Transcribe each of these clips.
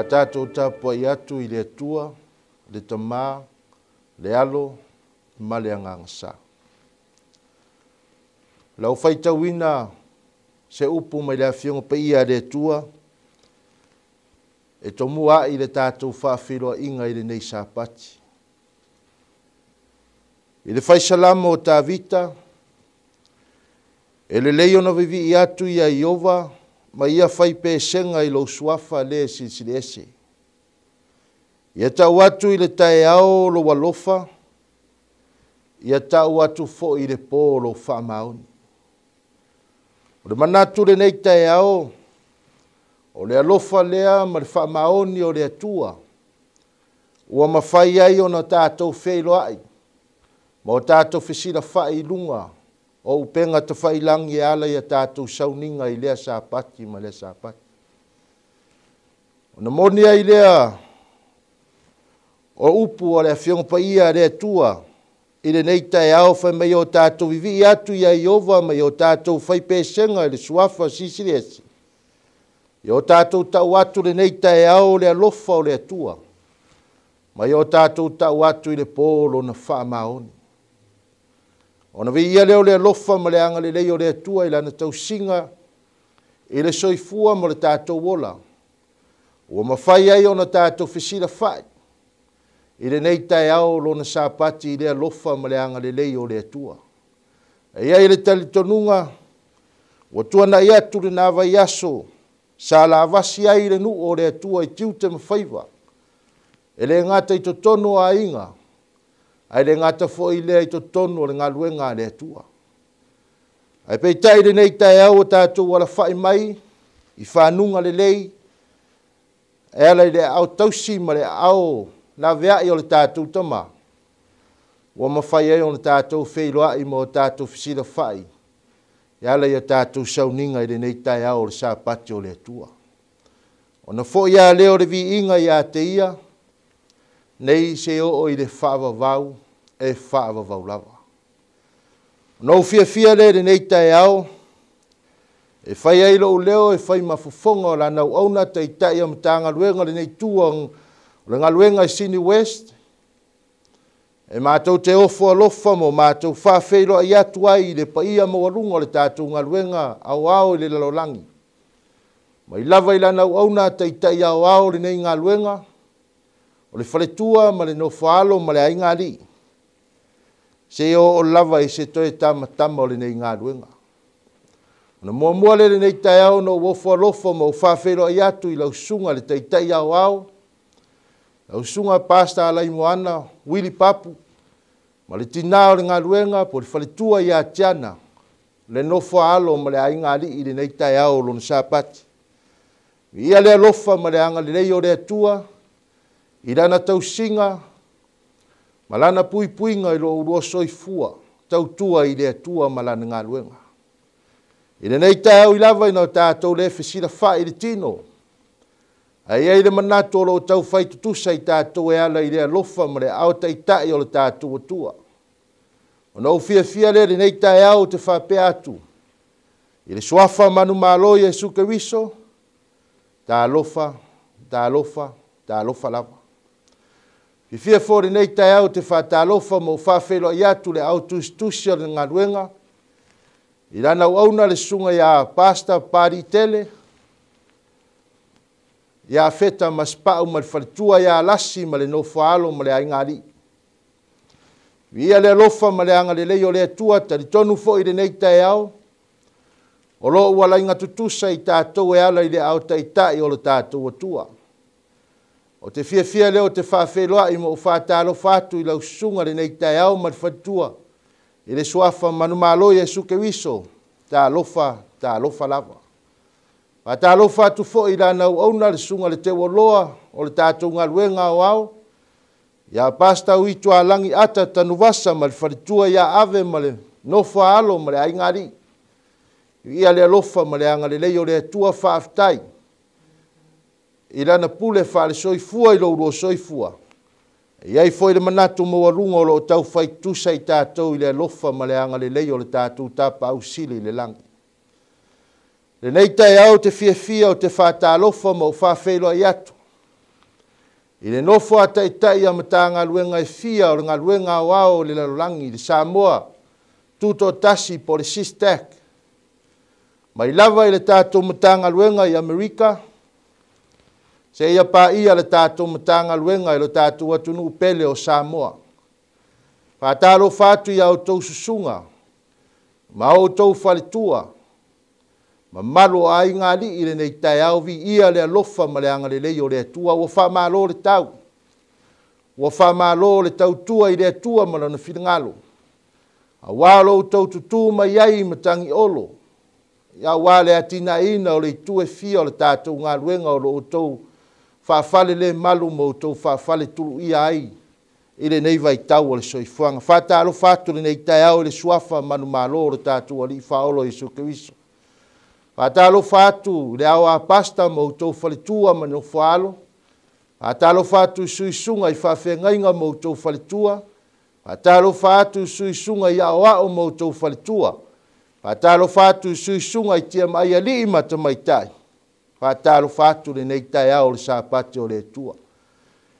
tatou tapuai atu i le Atua, le Tama, le Alo ma le Agaga Sa. Lau faitauina se upu mai le Afioga Paia a le Atua e tomua ai le tatou faafeiloaiga i lenei Sapati. I le faisalamo o Tavita, e lelei ona vivii atu ia Iova ma ia fai pesega i lou suafa le silisili ese. Ia tau atu i le taeao lou alofa, ia tau atu foi i le pō lou faamaoni. O le manatu lenei taeao, o le alofa lea ma le faamaoni o le Atua, ua mafai ai ona tatou feiloai ma o tatou fesilafai i luga o upega tafailagi e ala ia tatou sauniga i lea Sapati ma lea Sapati. Ona moni ai lea o upu o le Afioga Paia a le Atua i lenei taeao fai mai o tatou vivii atu ia Iova ma o tatou fai pesega i le suafa silisili ese. Ia o tatou tau atu lenei taeao le alofa o le Atua, ma ia o tatou tau atu i le pō lona faamaoni. Ona viia lea o le alofa ma le agalelei o le Atua i lana tausiga i le soifua ma le tatou ola, ua mafai ai ona tatou fesilafai i lenei taeao lona Sapati i le alofa ma le agalelei o le Atua. E i ai le talitonuga ua tuanai atu lena vaiaso sa lavasi ai le nuu o le Atua i tiute ma faiva, e le gata i totonu o aiga, ae le gata foi lea i totonu o le galuega a le Atua. Ae peitai lenei taeao o tatou alafai mai i fanuga lelei, e ala i le aao tausi ma le aao laveai o le tatou tama, ua mafai ai ona tatou feiloai ma o tatou fesilafai e ala i o tatou sauniga i lenei taeao o le Sapati o le Atua. Ona foi a lea o le viiga ia te ia, nei se oo i le faavavau e faavavau lava. Ona ou fiafia lea i lenei taeao, e fai ai lou leo e fai ma fofoga o lana auauna taitai o Matagaluega lenei tua o le galuega i Sydney West, e matou te ofo alofa mo matou faafeiloai atu ai i le paia maualuga o le tatou galuega aoao i le lalolagi. Mai lava i lana auauna taitai aoao lenei galuega, o le faletua ma le nofoalo ma le aiga alii, se oo lava i se toe tamatama o lenei galuega. Ona muamua le lenei taeao na ou ofo alofa ma ou faafeiloai atu i lau susuga le taitai aoao, lau susuga Pastor Alaimoana Willy Papu, ma le tina o le galuega po le faletua ia Tiana, le nofoaalo ma le aiga alii i lenei taeao o lona Sapati. Ia le alofa ma le agalelei o le Atua i lana tausiga ma lana puipuiga i lo ulua soifua tautua i le Atua ma lana galuega. I lenei taeao i lava ina o tatou le fesilafai i le tino, ae i ai le manatu o loo taufai tutusa i tatou e ala i le alofa ma le aao taitai o le tatou Atua. Ona ou fiafia lea lenei taeao te faapea atu i le suafa manumalo Iesu Keriso, talofa, talofa, talofa lava. Fiafia foi lenei taeao te faatalofa ma ou faafeiloai atu le au tusitusi o le galuega i lana auauna le susuga ia Pastor Pali Tele, ia Feta Masipau ma le faletua ia Lasi ma le nofoaalo ma le aiga alii. Viia le alofa ma le agalelei o le Atua, talitonu foi lenei taeao o loo ua laiga tutusa i tatou e ala i le aao taitai o le tatou Atua. O te fiafia lea o te faafeiloai ma ou faatalofa atu i lau susuga lenei taeao ma le faletua i le suafa manumalo Iesu Keriso, talofa, talofa lava. Faatalofa atu foi i lana auauna le susuga le Teualoa o le tatou galuega aoao, ia Pastor Uitualagi Ata Tanuvasa ma le faletua ia Ave ma le nofoaalo ma le aiga alii. Ia le alofa ma le agalelei o le Atua, faafetai i lana pule faale-soifua i lo ulua soifua. E i ai foi le manatu maualuga o loo taufai tutusa i tatou i le alofa ma le agalelei o le tatou Tapaau Sili i le lagi. Lenei taeao te fiafia o te faatalofa ma ou faafeiloai atu I le nofo a taitai a Matagaluega e fia o le galuega aoao o le lalolagi, le Samoa Tutoatasi po o le SYSTAC, mai lava i le tatou Matagaluega i Amerika, seia paia le tatou Matagaluega i lo tatou atunuu pele o Samoa. Faatalofa atu i a outou susuga ma outou faletua, mamalu o aiga alii i lenei taeao, viia le alofa ma le agalelei o le Atua. Ua faamalo le tau, ua faamalo le tautua i le Atua ma lona finagalo, aua lo outou tutū mai ai i Matagiolo, aua le atinaeina o le itu e fia o le tatou galuega o lo outou faafale le malu ma outou faafale tuluia ai i lenei vaitau o le soifuaga. Faatalofa atu lenei taeao i le suafa manumalo o le tatou Alii Faaola Iesu Keriso. Faatalofa atu i le ao a pasta ma outou faletua ma nofoaalo. Faatalofa atu i suisuga i faafeagaiga ma outou faletua. Faatalofa atu i suisuga i aoao ma outou faletua. Faatalofa atu i suisuga i tiamaai alii ma tamaitai. Faatalofa atu lenei taeao o le Sapati o le Atua.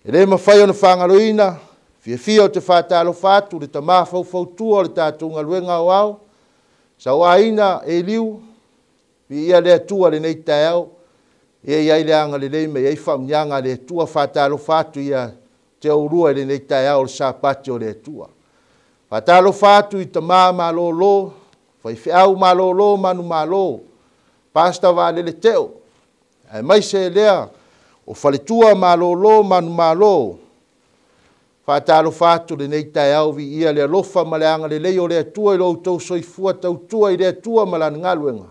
E le mafai ona fagaloina, fiafia o te faatalofa atu le tamā faufautua o le tatou galuega aoao, sauaina Eliu, viia le Atua lenei taeao, ia i ai le agalelei ma i ai faamuniaga a le Atua. Faatalofa atu ia te oulua i lenei taeao o le Sapati o le Atua. Faatalofa atu i tamā malōlō, faifeau malōlō manumalo, pasta vaalele teo, aemaise lea o faletua malōlō manumalo. Faatalofa atu lenei taeao, viia le alofa ma le agalelei o le Atua i lo outou soifua tautua i le Atua ma lana galuega.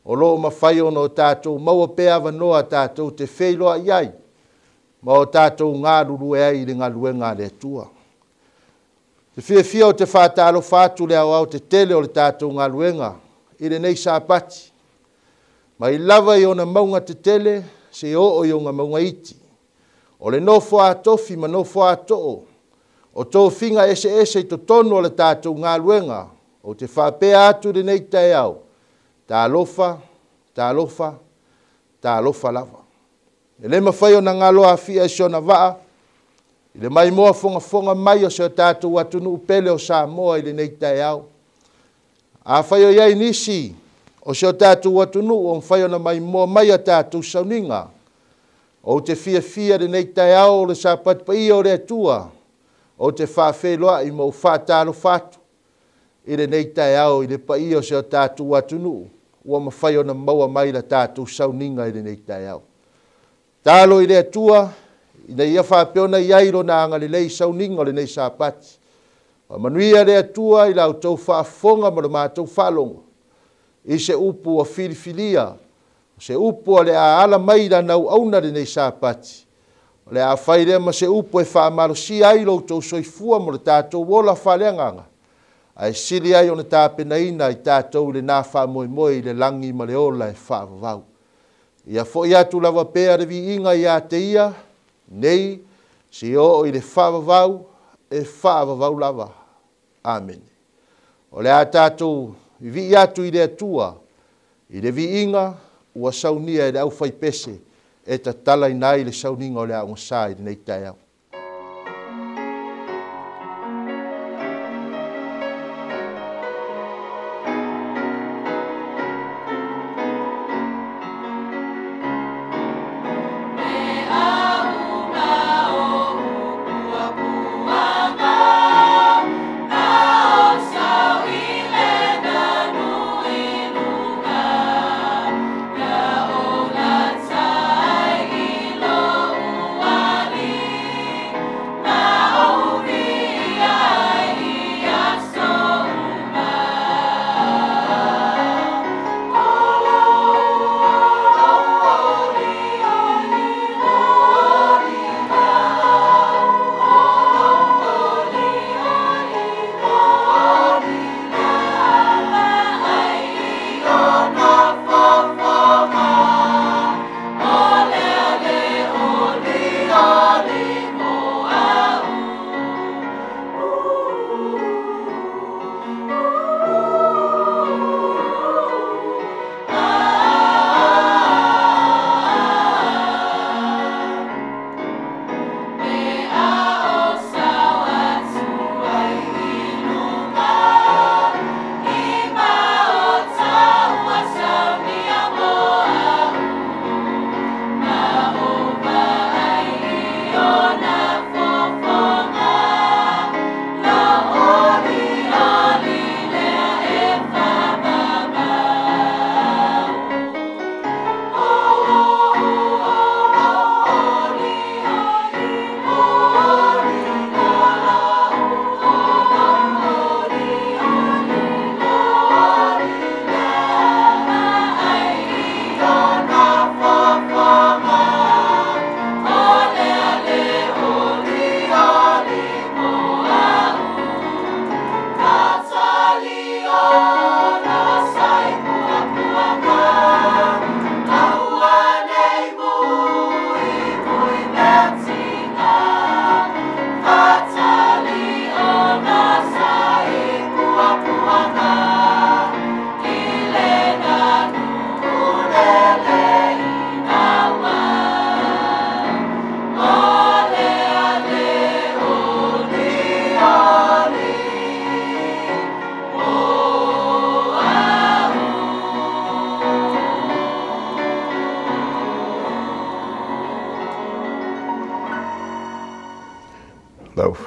O lo mafai ona o tatou maua pea avanoa tatou te feiloai ai ma o tatou galulue ai i le galuega a le Atua. Te fiafia o te faatalofa atu le aoao tetele o le tatou galuega i lenei Sapati, mai lava i ona mauga tetele se oo i ona mauga iti. O le nofo a tofi ma nofo a too, o tofiga eseese i totonu o le tatou galuega, o te faapea atu lenei taeao, talofa, talofa, talofa lava. E le mafai ona galo afia i si ona vaa, i le maimoa fogafoga mai o se o tatou atunuu pele o Samoa i lenei taeao. Afai o i ai nisi o se o tatou atunuu o mafai ona maimoa mai a tatou sauniga, ou te fiafia lenei taeao o le Sapati paia o le Atua, ou te faafeiloai ma ou faatalofa atu i lenei taeao i le paia o se o tatou atunuu ua mafai ona maua mai la tatou sauniga i lenei taeao. Talo i le Atua, ina ia faapea ona i ai lona agalelei i sauniga o lenei Sapati. Faamanuia le Atua i la outou faafofoga ma le matou faalogo, i se upu ua filifilia, o se upu o le a ala mai lana auauna lenei Sapati. O le a fai lea ma se upu e faamalosia ai lo outou soifua mo le tatou ola faaleagaga, ae sili ai ona tapenaina i tatou i lena faamoemoe i le lagi ma le ola e faavavau. Ia foi atu lava pea le viiga ia te ia, nei se oo i le faavavau, e faavavau lava. Amene. O le a tatou vivii atu i le Atua, i le viiga ua saunia e le aufaipese e tatalaina ai le sauniga o le aoga i lenei taeao. Ia o la tai i lo uali.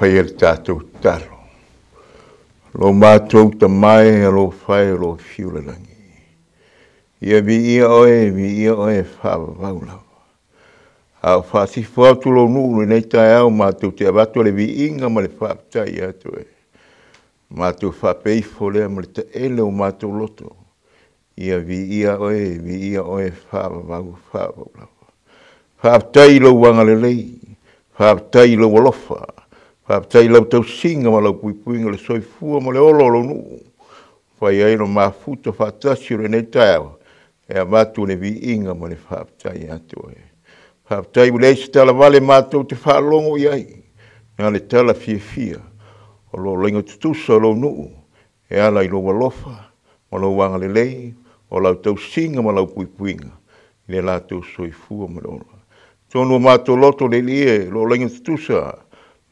faia le tatou tatalo. Lo matou Tama e alofa e o lo o afio i le lagi. Ia viia oe, viia oe e faavavau lava. A o faasifo atu lou nuu i lenei taeao matou te avatu le viiga ma le faafetai ia te oe. Matou faapea ifo lea ma le taele o matou loto. Ia viia oe, viia oe e faavavau, faavavau lava. Faafetai i lou agalelei, faafetai i lou alofa, faafetai i lau tausiga ma lau puipuiga o le soifua ma le ola o lou nuu. Fai ai lo mafuta faatasi o lenei taeao, e avatu le viiga ma le faafetai ia te oe. Faafetai ua leai se talavale matou te faalogo i ai, na le tala fiafia o lo o laina tutusa o lou nuu e ala i lou alofa ma lou agalelei, o lau tausiga ma lau puipuiga i le latou soifua ma le ola. Tonu o matou loto le Alii e, lo o laina tutusa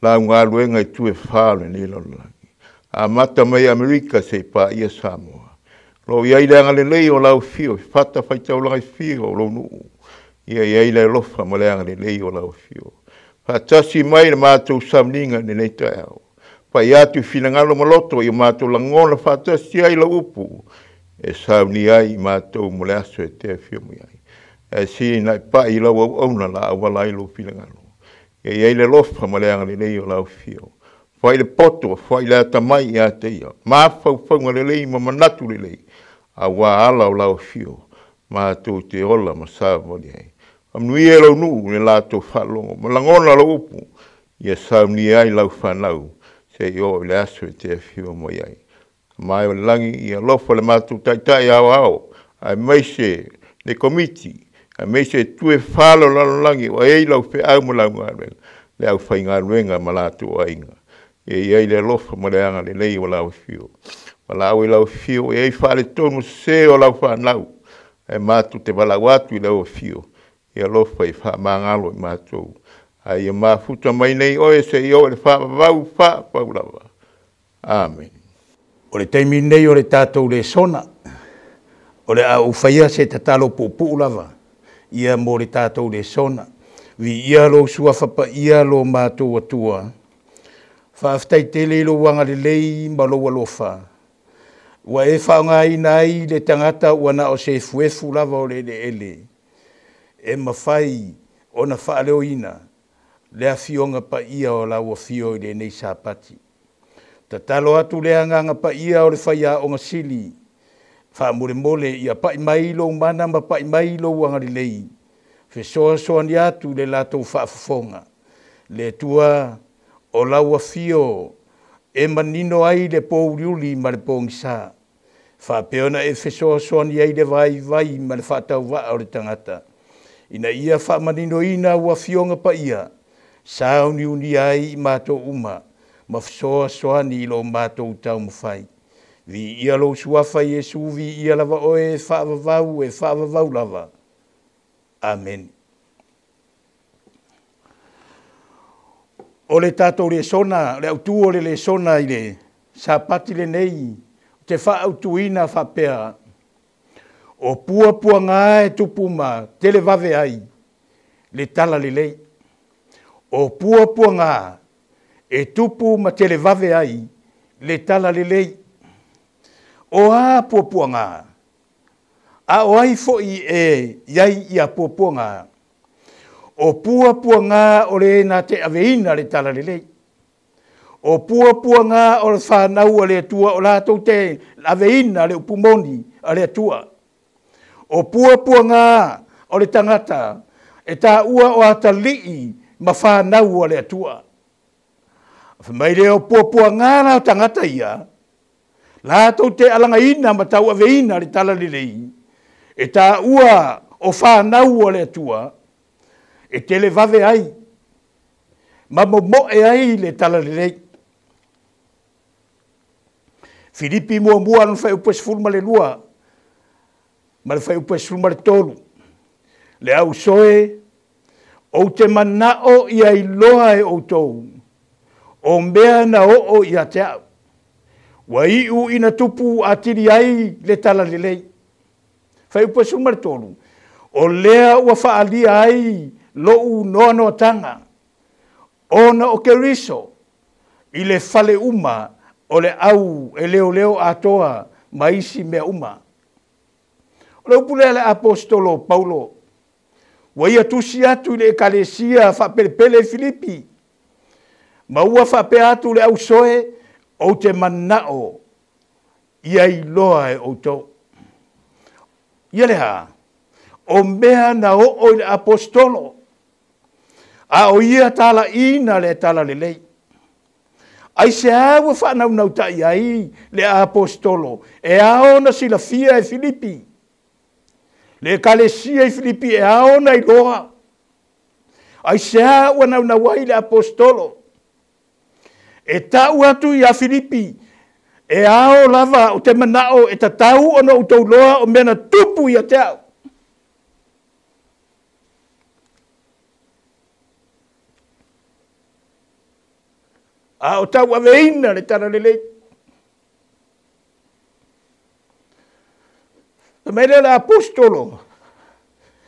lau galuega i itu e fa o lenei lalolagi. Amata mai Amerika seia paia Samoa. Lo o i ai le agalelei o lau afio i fatafaitaulaga e fia o lou nuu. Ia i ai le alofa ma le agalelei o lau afio. Faatasi mai le matou sauniga i lenei taeao. Pai atu i finagalo ma loto i o matou lagona faatasi ai lau upu e saunia ai i matou mo le aso e te afio mai ai. Ae sili na e pai i lau auauna la auala ai lou finagalo. Ia i ai le alofa ma le agalelei o lau afio. Fai le poto, fai le atamai ia te ia. Mafaufauga lelei ma manatu lelei. Aua ala o lau afio, matou te ola ma savavali ai. Faamanuia i lou nuu i le latou faalogo ma lagona lau upu, ia saunia ai lau fanau, seia oo i le aso e te afio mai ai. Tama e o le lagi, ia alofa le matou taitai aoao, aemaise le komiti, aemaise itu e fa o le lalolagi o ai lau feau ma lau galuega, le aufaigaluega ma latou aiga. Ia i ai le alofa ma le agalelei o lau afio. Valaau i lau afio, e i ai faaletonu sese o lau fanau, ae matou te valaau atu i lau afio, ia alofa i faamagalo i matou. Ae ia mafuta mai nei oe seia oo i le faavavau faapau lava. Amene. O le taimi lenei o le tatou lesona, o le a ou faia se tatalo puupuu lava ia mo le tatou lesona. Viia lou suafa paia lo matou Atua. Faafetai tele i lou agalelei ma lou alofa. Ua e faaaogaina ai le tagata ua na o se efuefu lava o le eleele e mafai ona faaleoina le afioga paia o lau afio i lenei Sapati. Tatalo atu le agaga paia o le faiaoga sili, faamolemole ia pai mai lou mana ma pai mai lou agalelei, fesoasoani atu i le latou faafofoga. Le Atua o lau afio e manino ai le pouliuli ma le pogisa, faapea ona e fesoasoani ai le vaivai ma le faatauvaa o le tagata, ina ia faamaninoina ua afioga paia, sauniunia ai i matou uma, ma fesoasoani i lo matou taumafai. Viia lou suafa Iesu, viia lava oe e faavavau lava. Amene. O le tatou lesona, le autu o le lesona i le Sapati lenei, te faautuina faapea, o puapuaga e tupu ma televave ai le talalelei. O puapuaga e tupu ma televave ai le talalelei. O a puapuaga, a o ai foi e iai ia puapuaga. O puapuaga o le na te aveina le talalelei. O puapuaga o le whanau a le Atua o latou te aveina le upumoni a le Atua. O puapuaga o le tangata e tāua o atalii ma whanau a le Atua. Mai le o puapuaga la o tangata ia, latou te alangaina ma tau aveina le talalelei, e tāua o whanau a le Atua, e televave ai, ma momoe ai le talalelei. Filipi muamua lona fuaiupu e 12 ma le fuaiupu e 13. Le ausoe, ou te manao ia iloa e outou, o mea na oo ia te au. Ua iu ina tupu atili ai le talalelei. Fuaiupu e 13. O lea ua faalia ai lou noanoataga, ona o Keriso, I le fale uma o le au e leoleo atoa ma isi mea uma. O le upu lea le aposetolo Paulo, ua ia tusi atu i le ekalesia faapelepele i Filipi, ma ua faapea atu le ausoe, ou te manao ia iloa e outou. Ia lea, o mea na oo i le aposetolo, a o ia talaina le tala lelei. Ai se ua faanaunautai ai le aposetolo, e ao na silafia e Filipi. Le ekalesia i Filipi e ao na iloa. Ai se ua naunau ai le aposetolo. E tau atu ia Filipi, e ao lava o te manao e tatau ona outou loa o mea na tupu ia te au. A o tau aveina le tala lelei. Mai lea le apostolo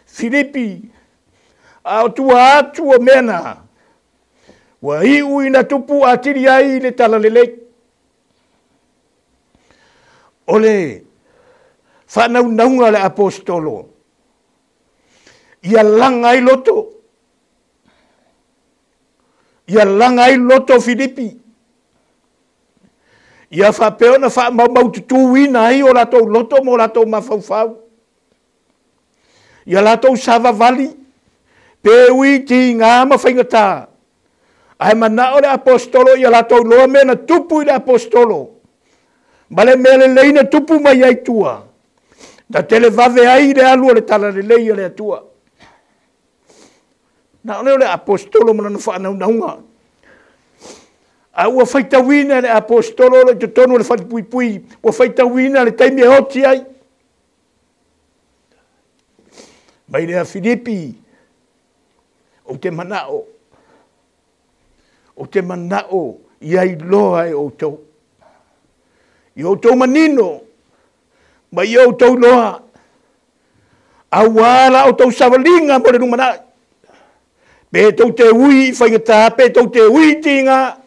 Filipi, a o tua atu o mea na, ua iu ina tupu atili ai le tala lelei. O le faanaunauga le apostolo, ia laga ai loto, ia laga ai loto Filipi, ia faapea ona faamaumaututuina ai o latou loto ma o latou mafaufau. Ia latou savavali, pe ui tiga ma faigata. Ae manao le apostolo ia latou loa mea na tupu i le apostolo, ma le mea lelei na tupu mai ai tua, na televave ai le alu o le tala lelei a le Atua. Na o lea o le apostolo ma lona faanaunauga. A ua faitauina le apostolo o lo o i totonu o le falepuipui, ua faitauina le taimi e oti ai. Mai lea Filipi, ou te manao ia iloa e outou. Ia outou manino, ma ia outou iloa, aua la outou savaliga mo le lumanai. Pe tou te ui i faigata, pe tou te ui i tiga.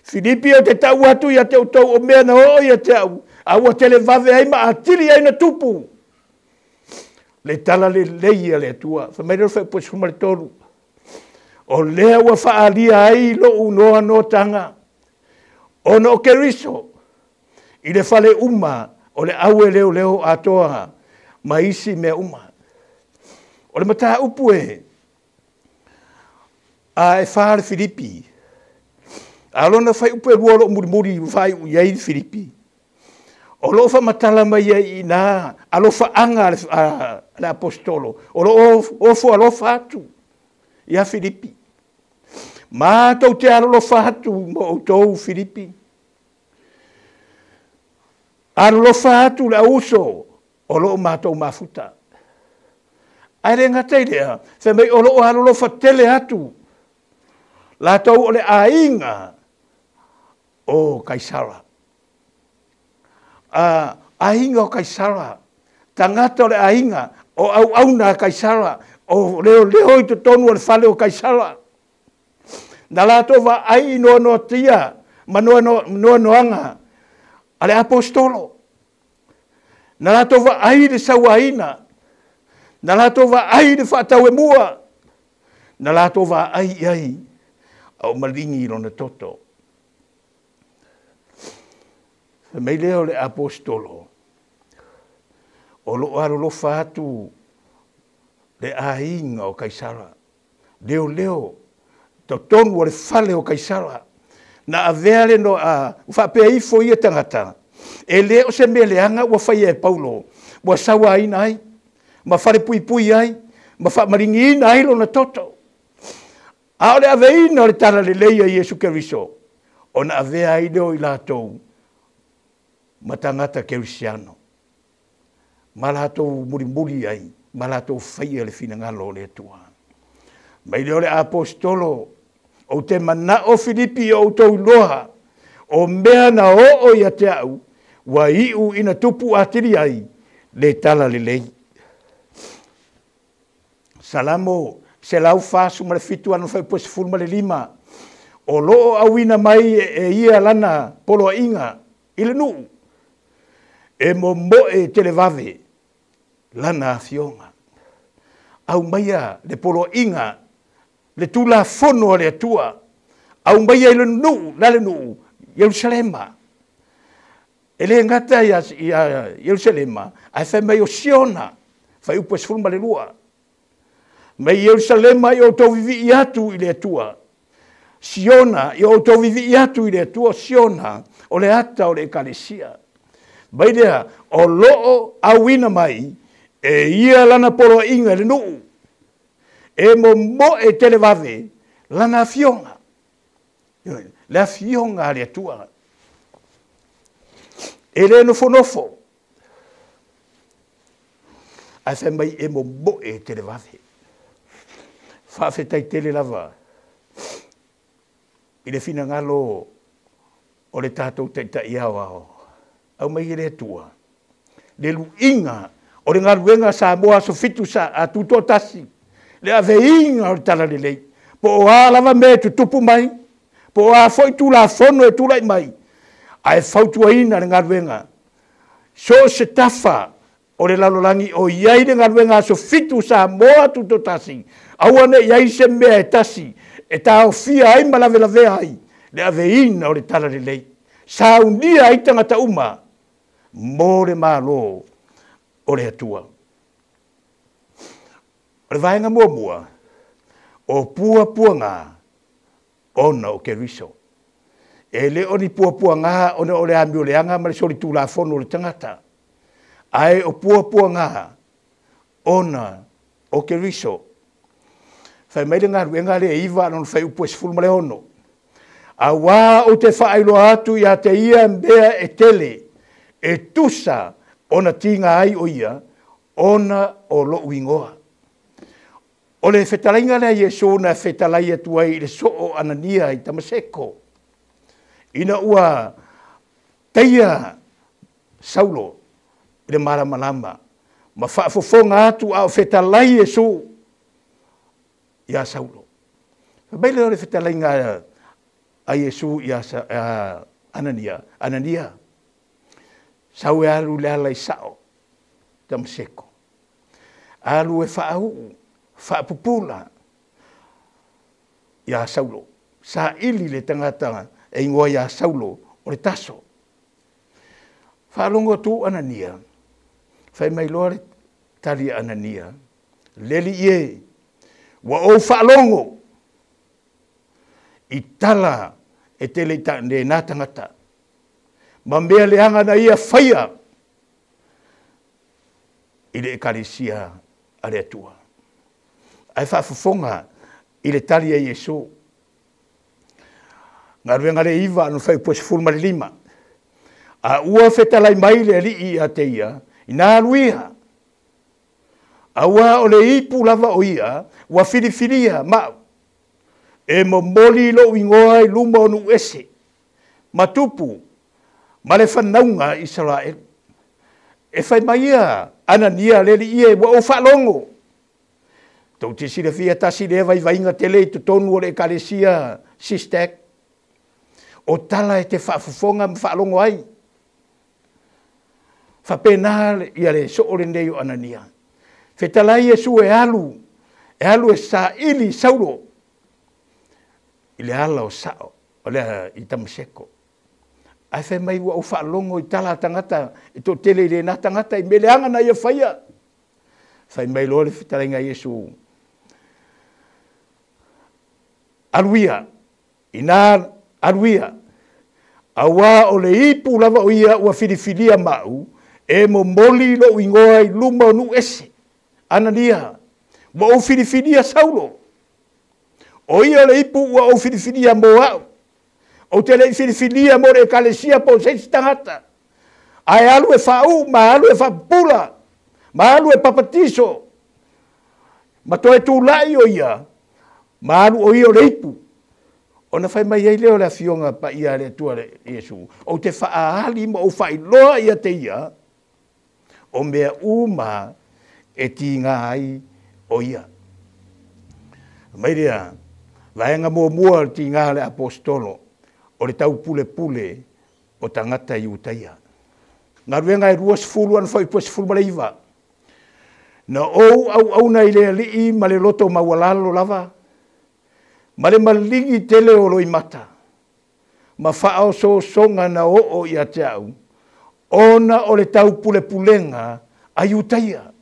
Filipi o te tau atu ia te outou o mea na oo ia te au, a ua televave ai ma atili ai na tupu. Le tala lelei a le Atua. Fai mai lea o le fuaiupu 13. O lea ua faaalia ai lou noanoataga, ona o Keriso, i le fale uma o le au e leoleo atoa ma isi mea uma. O le mataupu e a e fa le Filipi, a lona fuaiupu e lua o loo mulimuli faaiu i ai le Filipi, o loo faamatala mai ai i na alofaaga a le apostolo, o loo ofo alofa atu ia Filipi. Ma tou te alolofa atu mo outou Filipi. Alolofa atu le auso o loo matou mafuta. Ae le gata i lea, fai mai o loo alolofa tele atu latou o le aiga o Kaisara. Aiga o Kaisara, tagata o le aiga, o auauna a Kaisara, o leoleo i totonu o le fale o Kaisara. Na latou vaai i noanoatia ma noanoaga a le apostolo. Na latou vaai le sauaina, na latou vaai le faatauemua, na latou vaai i ai a o maligi i lona toto. Fai mai lea o le apostolo, o loo alolofa atu le aiga o Kaisara, leoleo totonu o le fale o Kaisara. Na avea le noa, faapea ifo ia tagata, e le o se mea leaga ua faia e Paulo, ua sauaina ai, ma falepuipui ai, ma faamaligiina ai lona toto. A o le aveina o le tala lelei a Iesu Keriso, ona avea ai leo i latou ma tagata kerisiano, ma latou mulimuli ai, ma latou faia le finagalo o le Atua. Mai lea o le apostolo, ou te manao Filipi o outou iloa, o mea na oo ia te au, ua iu ina tupu atili ai le tala lelei. Salamo 147 ano fuaiupu 15. O loo auina mai e ia lana poloaiga i le nuu e momoe televave lana afioga. Aumaia le poloaiga, le tulafono a le Atua, aumaia i le nuu, la le nuu, Ierusalema. E le gata ia Ierusalema, ae fai mai o Siona, fuaiupu e 12. Mai Ierusalema i outou vivii atu i le Atua. Siona, i outou vivii atu i le Atua, Siona, o le ata o le ekalesia. Mai lea, o loo auina mai, e ia lana poloaiga i le nuu, e momoe televave lana afioga. Le afioga a le Atua. E le nofonofo. Ae fai mai e momoe televave. Faafetai tele lava i le finagalo o le tatou taitai aoao. Au mai e le Atua le luiga o le galuega Samoa aso 7 sa a tutoatasi, le aveiga o le talalelei. Po o a lava mea e tutupu mai, po o a foi tulafono e tulai mai, ae fautuaina le galuega. So o se tafa o le lalolagi o iai le galuega aso 7 Samoa tutoatasi, aua ne i ai se mea e tasi e taofia ai ma lavelavea ai le aveina o le talalelei. Saunia ai tagata uma mo le malo o le Atua. O le vaega muamua, o puapuaga ona o Keriso. E le o ni puapuaga ona o le amioleaga ma le solitulafono o le tagata, ae o puapuaga ona o Keriso. Fai mai le galuega le 9 lona fuaiupu e 16. Auā ou te faailoa atu ia te ia mea e tele, e tusa ona tiga ai o ia, ona o lou igoa. O le fetalaiga lea Iesu na fetalai atu ai i le soo Anania i Tamaseko, ina ua taia Saulo i le malamalama, ma faafofoga atu a o fetalai Iesu ia Saulo. Fai mai lea o le fetalaiga a Iesu ia Anania, Anania, sau e alu le ala i sao, Tamaseko. Alu e faauu, faapupula ia Saulo. Saili le tagata e ingoa ia Saulo o le Taso. Faalogo atu Anania, fai mai loa le tali a Anania, leli ie, ua ou faalogo i tala e tele i lena tagata, ma mea leaga na ia faia i le ekalesia a le Atua. Ae faafofoga i le tali a Iesu. Galuega le 9 lona fuaiupu e 15. A ua fetalai mai le alii ia te ia, ina alu ia. Auā o le ipu lava o ia, ua filifilia mau, e momoli lou igoa i luma o nuu ese, ma tupu, ma le fanauga Isaraelu. E fai mai ia Anania le alii e, ua ou faalogo. Tou te silafia tasi lea vaivaiga tele i totonu o le ekalesia Sistek. O tala e te faafofoga ma faalogo ai. Faapena ia le soo lenei o Anania. Fetalai Iesu e alu, e alu e saili Saulo i le ala o sao, o le i Tamaseko. Ae fai mai ua ou faalogo i tala a tagata, e toatele i lena tagata i mea leaga na ia faia. Fai mai loa le fetalaiga a Iesu, alu ia, ina alu ia, auā o le ipu lava o ia ua filifilia mau, e momoli lou igoa i luma o nuu ese. Anania, ua ou filifilia Saulo. O ia le ipu ua ou filifilia mo au. Ou te lei filifilia mo le ekalesia po o se isi tagata. Ae alu e faauu, ma alu e faapupula, ma alu e papatiso, ma toe tulai o ia, ma alu o ia o le ipu. Ona fai mai ai lea o le afioga paia a le Atua le Iesu, ou te faaali ma ou faailoa ia te ia, o mea uma e tiga ai o ia. Mai lea, Vaega muamua o le tiga o le aposetolo, o le taupulepule o tagata Iutaia. Galuega e 20 ana fuaiupu e 19. Na ou auauna i le Alii ma le loto maualalo lava, ma le maligi tele o loimata, ma faaosoosoga na oo ia te au, ona o le taupulepulega a Iutaia.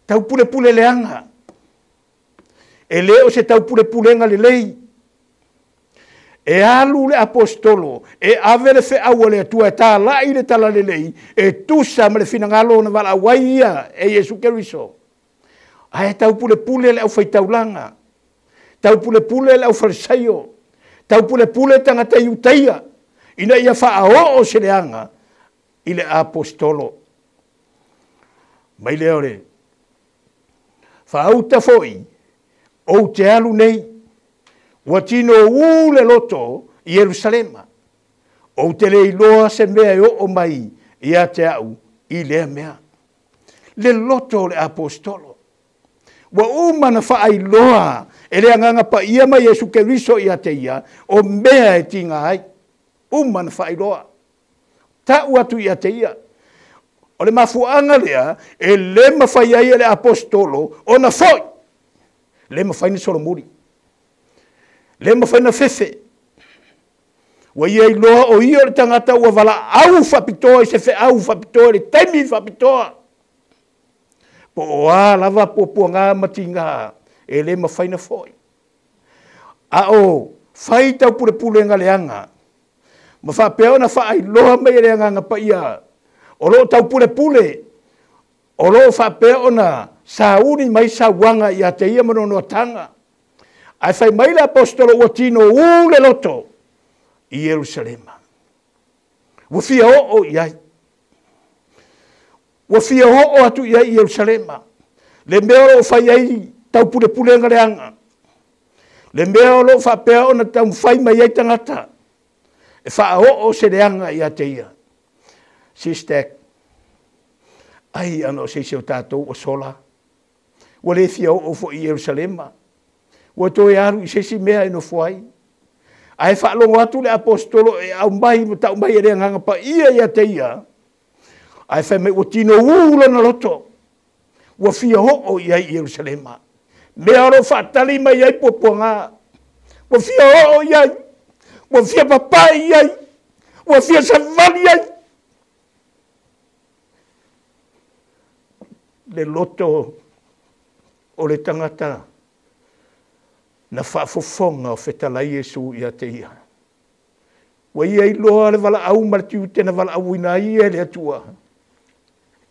Taupulepule leaga, e le o se taupulepulega lelei. E alu le aposetolo, e ave le feau a le Atua e talai le talalelei, e tusa ma le finagalo na valaau ai ia e Iesu Keriso. Ae taupulepule le aufaitaulaga, taupulepule le aufalesaio, taupulepule tagata Iutaia, ina ia faaoo se leaga i le aposetolo. Mai lea o le faauta foi, ou te alu nei, ua tino ū le loto i Ierusalema. Ou te le iloa se mea e oo mai ia te au i lea mea. Le loto o le aposetolo. Ua uma na faailoa e le agaga paia mai Iesu Keriso ia te ia, o mea e tiga ai. Uma na faailoa. Tau atu ia te ia. O le mafuaaga lea, e le mafai ai e le aposetolo ona foi. Le mafai na solomuli. Le mafai na fefe. Ua ia iloa o ia o le tagata ua valaau faapitoa i se feau faapitoa i le taimi faapitoa. Po o a lava puapuaga ma tiga, e le mafai na foi. A o fai taupulepulega leaga, ma faapea ona faailoa mai e le agaga paia, o loo taupulepule, o loo faapea ona sauni mai sauaga ia te ia ma nonoataga. Ae fai mai le aposetolo ua tino ū le loto i Ierusalema. Ua fia oo i ai. Ua fia oo atu i ai i Ierusalema. Le mea o loo fai ai taupulepulega leaga. Le mea o loo faapea ona taumafai mai ai tagata e faaoo se leaga ia te ia. Sister, ai ana o seisi o tatou o sola. Ua le fia oo foi i Ierusalema. Ua toe alu i se isi mea e nofo ai. Ae faalogo atu le aposetolo e aumai ma tau mai e le agaga paia ia te ia. Ae fai mai ua tino ū lona loto. Ua fia oo i ai i Ierusalema. Mea o lo faatali mai ai puapuaga. Ua fia oo i ai. Ua fia papai i ai. Ua fia savali ai. Le loto o le tagata na faafofoga o fetalai Iesu ia te ia. Ua ia iloa le valaau ma le tiute na valaauina ai ia e le Atua.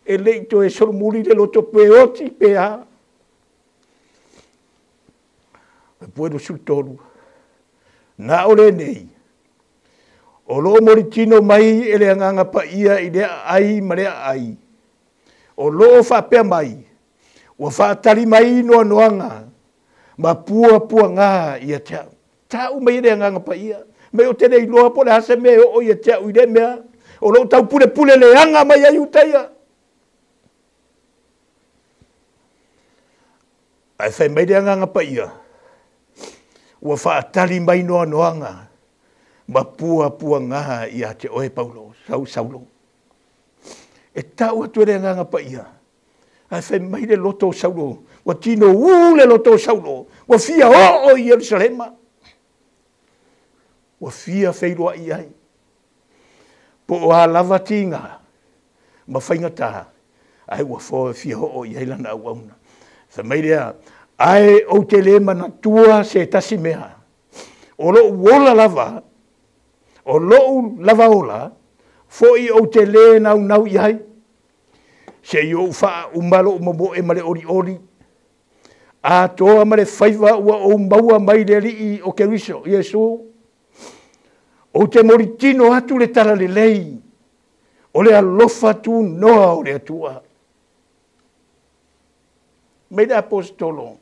E lei toe solomuli le loto pe oti pe a. E pue 23. Na o lenei, o loo moritino mai e le agaga paia i lea ai ma lea ai. O loo faapea mai, ua faatali mai noanoaga ma puapuaga ia te au. Tau mai e le agaga paia. Mai o te le iloa po le hase mea e oo ia te au i le mea. O loo taupulepule leaga mai ai Iutaia. Ae fai mai le agaga paia, ua faatali mai noanoaga ma puapuaga ia te oe Paulo, Saulo. E tau atu e le agaga paia. Ae fai mai le loto o Saulo, ua tino ū le loto o Saulo, ua fia oo i Ierusalema. Ua fia feiloai ai. Po o a lava tiga ma faigata, ae ua fia oo i ai lana auauna. Fai mai lea, ae ou te le manatua se tasi mea. O lou ola lava, o lou lava ola, foi ou te le naunau i ai. Se i ou faauma lou momoe ma le olioli. Atoa ma le faiva ua ou maua mai le Alii o Keriso, Iesu. Ou te moritino atu le talalelei, o le alofa tunoa o le Atua. Mai le aposetolo,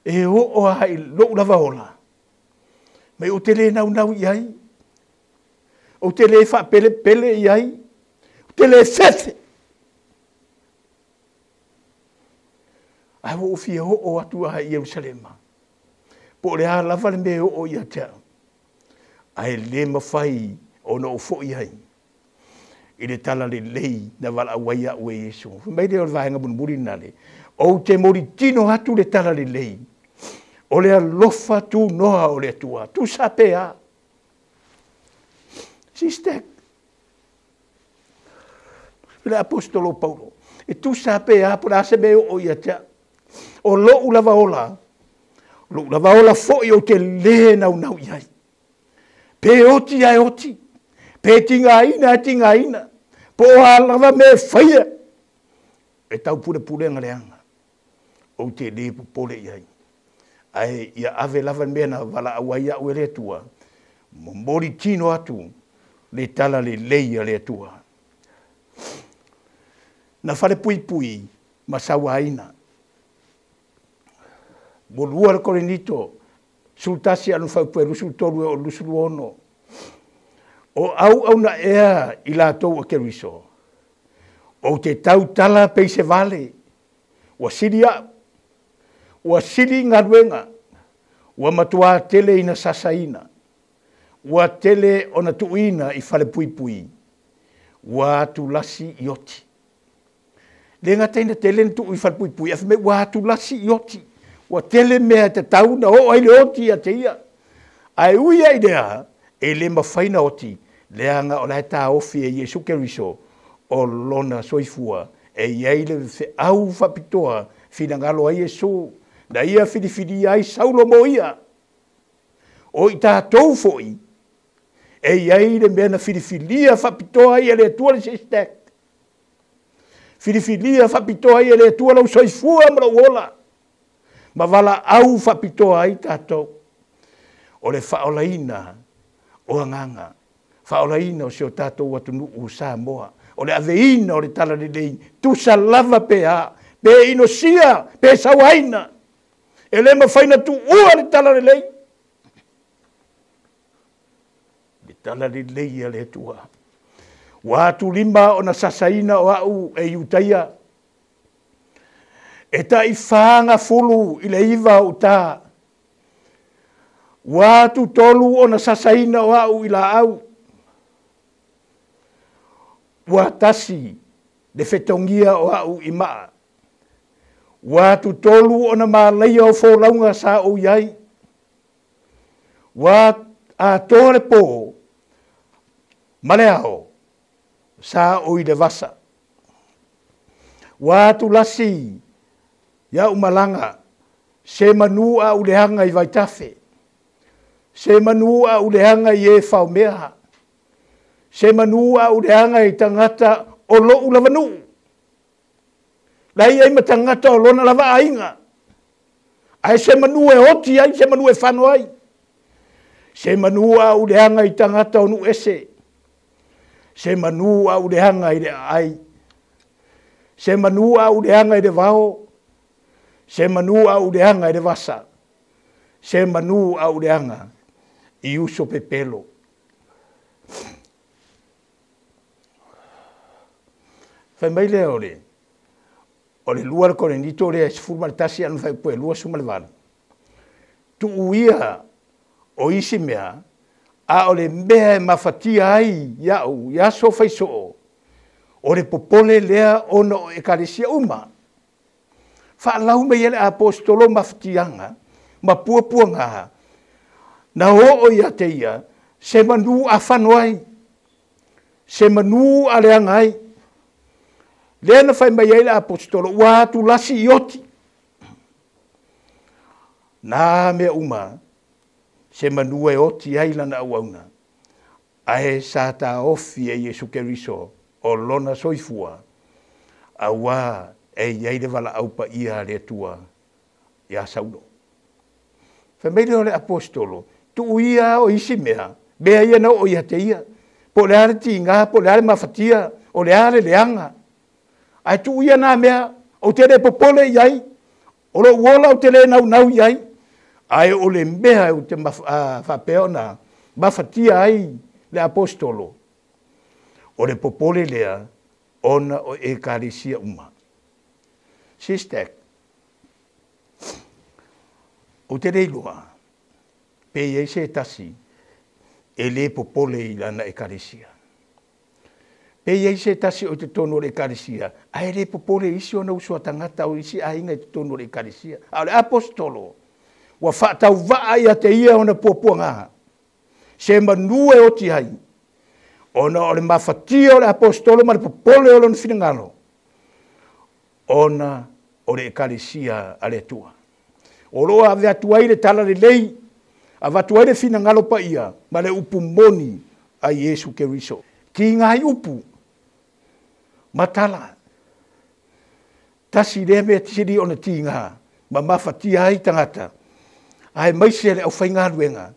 e oo a i lou lava ola, mai ou te le naunau i ai, ou te le faapelepele i ai, ou te le fefe. Ae ua ou fia oo atu lava i Ierusalema, po o le a lava le mea e oo ia te au, ae le mafai ona ou foi ai i le talalelei na valaau ai au e Iesu. Fai mai lea o le vaega mulimuli lena le, ou te molitino atu le talalelei, o le alofa tunoa o le Atua, tusa pe a. Sister, le apostolo Paulo, e tusa pe a, po o le a se mea e oo ia te au. O lou lava ola, lou lava ola foi ou te lē naunau i ai. Pe oti ae oti, pe tigaina ae tigaina, po o a lava mea e faia, e tau pulepulega leaga, ou te lē popole i ai. Ae ia ave lava le mea na valaau ai au e le Atua, momoli tino atu le talalelei a le Atua. Na falepuipui ma sauaina. Muamua le Korinito, 11 a lona e 23 e oo 26. O auauna ea i latou a Keriso, ou te tautala pei se vale, ua sili au, ua sili galuega, ua matuā tele ina sasaina, ua tele ona tuuina i falepuipui, ua atulasi i oti. Le gata ina tele na tuu i falepuipui, ae fai mai ua atulasi i oti. Ua tele mea e tatau na oo ai le oti ia te ia. Ae ui ai lea, e le mafai na oti, leaga o la e taofi e Iesu Keriso o lona soifua, e i ai le feau faapitoa finagalo ai Iesu, na ia filifilia ai Saulo mo ia. O i tatou foi, e i ai le mea na filifilia faapitoa ai e le Atua le sister. Filifilia faapitoa ai e le Atua lou soifua ma lou ola, ma valaau faapitoa ai tatou. O le faaolaina o agaga, faaolaina o si o tatou atunuu Samoa, o le aveina o le talalelei, tusa lava pe a, pe inosia, pe sauaina, e le mafai na tuua le talalelei. Le talalelei a le Atua. Ua atulima ona sasaina o au e Iutaia, e taifāgafulu i le iva o uta. Ua atutolu ona sasaina o au i laau. Ua tasi le fetogia o au i maa. Ua atutolu ona malaia o folauga sa ou i ai. Ua atoa le pō ma le ao sa ou i le vasa. Ua atulasi ia'u malaga, se manu a'u leaga i vaitafe, se manu a'u leaga i e faomea, se manu a'u leaga i tagata o lo'u lava nuu, lai ai ma tagata o lona lava aiga, ae se manu e oti ai, se manu e fano ai, se manu a'u leaga i tagata o nuu ese, se manu a'u leaga i le aai, se manu a'u leaga i le vao, se manu a'u leaga i le vasa, se manu a'u leaga i uso pepelo. Fai mai lea o le lua le Korinito lea e 11 a lona faaiupu e 28. Tuu ia o isi mea, a o le mea e mafatia ai ia'u i aso faisoo, o le popole lea ona o ekalesia uma. Faalau mai e le apostolo mafatiaga ma puapuaga na oo ia te ia, se manu afano ai, se manu aleaga ai. Lea na fai mai ai le apostolo, ua atulasi i oti. Nā mea uma, se manu e oti ai lana auauna, ae sa taofi e Iesu Keriso o lona soifua, auā e i ai le valaau paia a le Atua ia Saulo. Fai mai lea o le apostolo, tuu ia o isi mea, mea ia na oo ia te ia, po o le a le tiga, po o le a le mafatia, o le a le leaga. Ae tuu ia nā mea, ou te le popole i ai, o lou ola ou te le naunau i ai, ae o le mea ou te faapea ona mafatia ai le apostolo, o le popole lea ona o ekalesia uma. Sister, Ou te le iloa pe i ai se tasi e lē popole i lana ekalesia. Pe i ai se tasi o i totonu o le ekalesia ae lē popole i isi ona uso a tagata o isi aiga i totonu o le ekalesia. A o le aposetolo ua faatauvaa ia te ia ona puapuaga se manu e oti ai ona o le mafatia o le aposetolo ma le popole o lona finagalo ona o le ekalesia a le Atua. O loo ave atu ai le tala lelei, avatu ai le finagalo paia ma le upu moni a Iesu Keriso. Tiga ai upu ma tala. Tasi lea mea sili ona tiga ma mafatia ai tagata, aemaise le aufaigaluega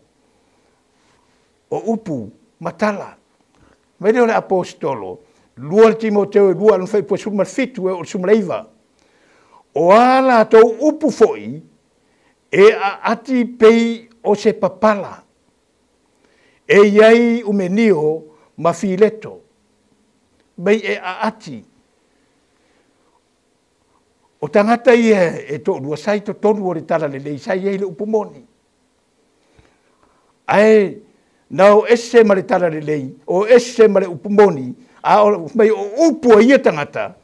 o upu ma tala. Mai lea o le aposetolo, 2 Timoteo 2 lona fuaiupu 17 e oo i le 19. O a latou upu foi e aati pei o se papala, e iai Umenio ma Fileto, mai e aati. O tagata ia e toalua sa i totonu o le tala lelei sa i ai le upu moni. Ae na o ese ma le tala lelei, o ese ma le upu moni, a o mai o upu a ia tagata,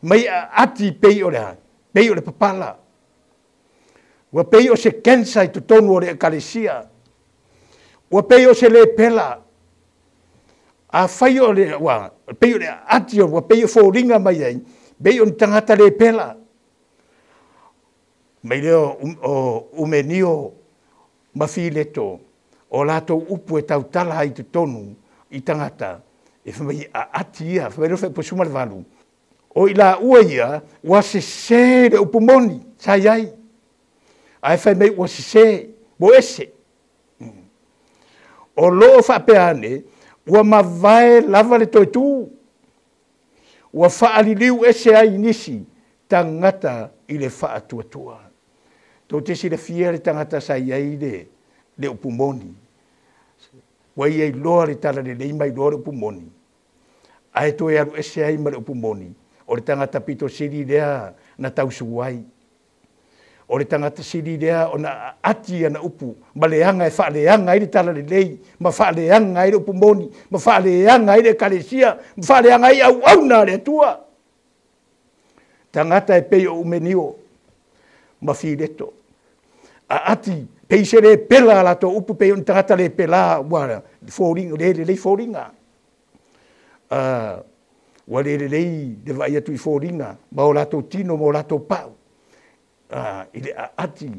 mai aati pei o le a, pei o le papala. Ua pei o se kensa i totonu o le ekalesia. Ua pei o se lepela. A fai o le, ua, pei o le aati o, ua pei o foliga mai ai, pei o ni tagata lepela. Mai lea o Umenio ma Fileto, o latou upu e tautala ai totonu i tagata, e fai mai aati ia, fai mai lea fai suma le valu. O i la ua ia, ua sese le upu moni, sa i ai. Ae fai mai ua sese, mo ese. O loo faapea ane, ua mavae lava le toetū. Ua faaliliu ese ai nisi tagata i le faatuatua. Tou te silafia le tagata sa i ai le upu moni. Ua ia iloa le tala lelei mai iloa le upu moni. Ae toe alu ese ai ma le upu moni. O le tagata pito sili lea na tausu ai. O le tagata sili lea ona ati ana upu, ma leaga e faaleaga ai le tala lelei, ma faaleaga ai le upu moni, ma faaleaga ai le ekalesia, ma faaleaga ai auauna a le Atua. Tagata e pei o Umenio ma Fileto. A ati, pei se le pela a latou upu, pei o ni tagata le pela, ua foliga, le lelei foliga. Ua le lelei le vaai atu i foliga, ma o latou tino, ma o latou pau. I le aati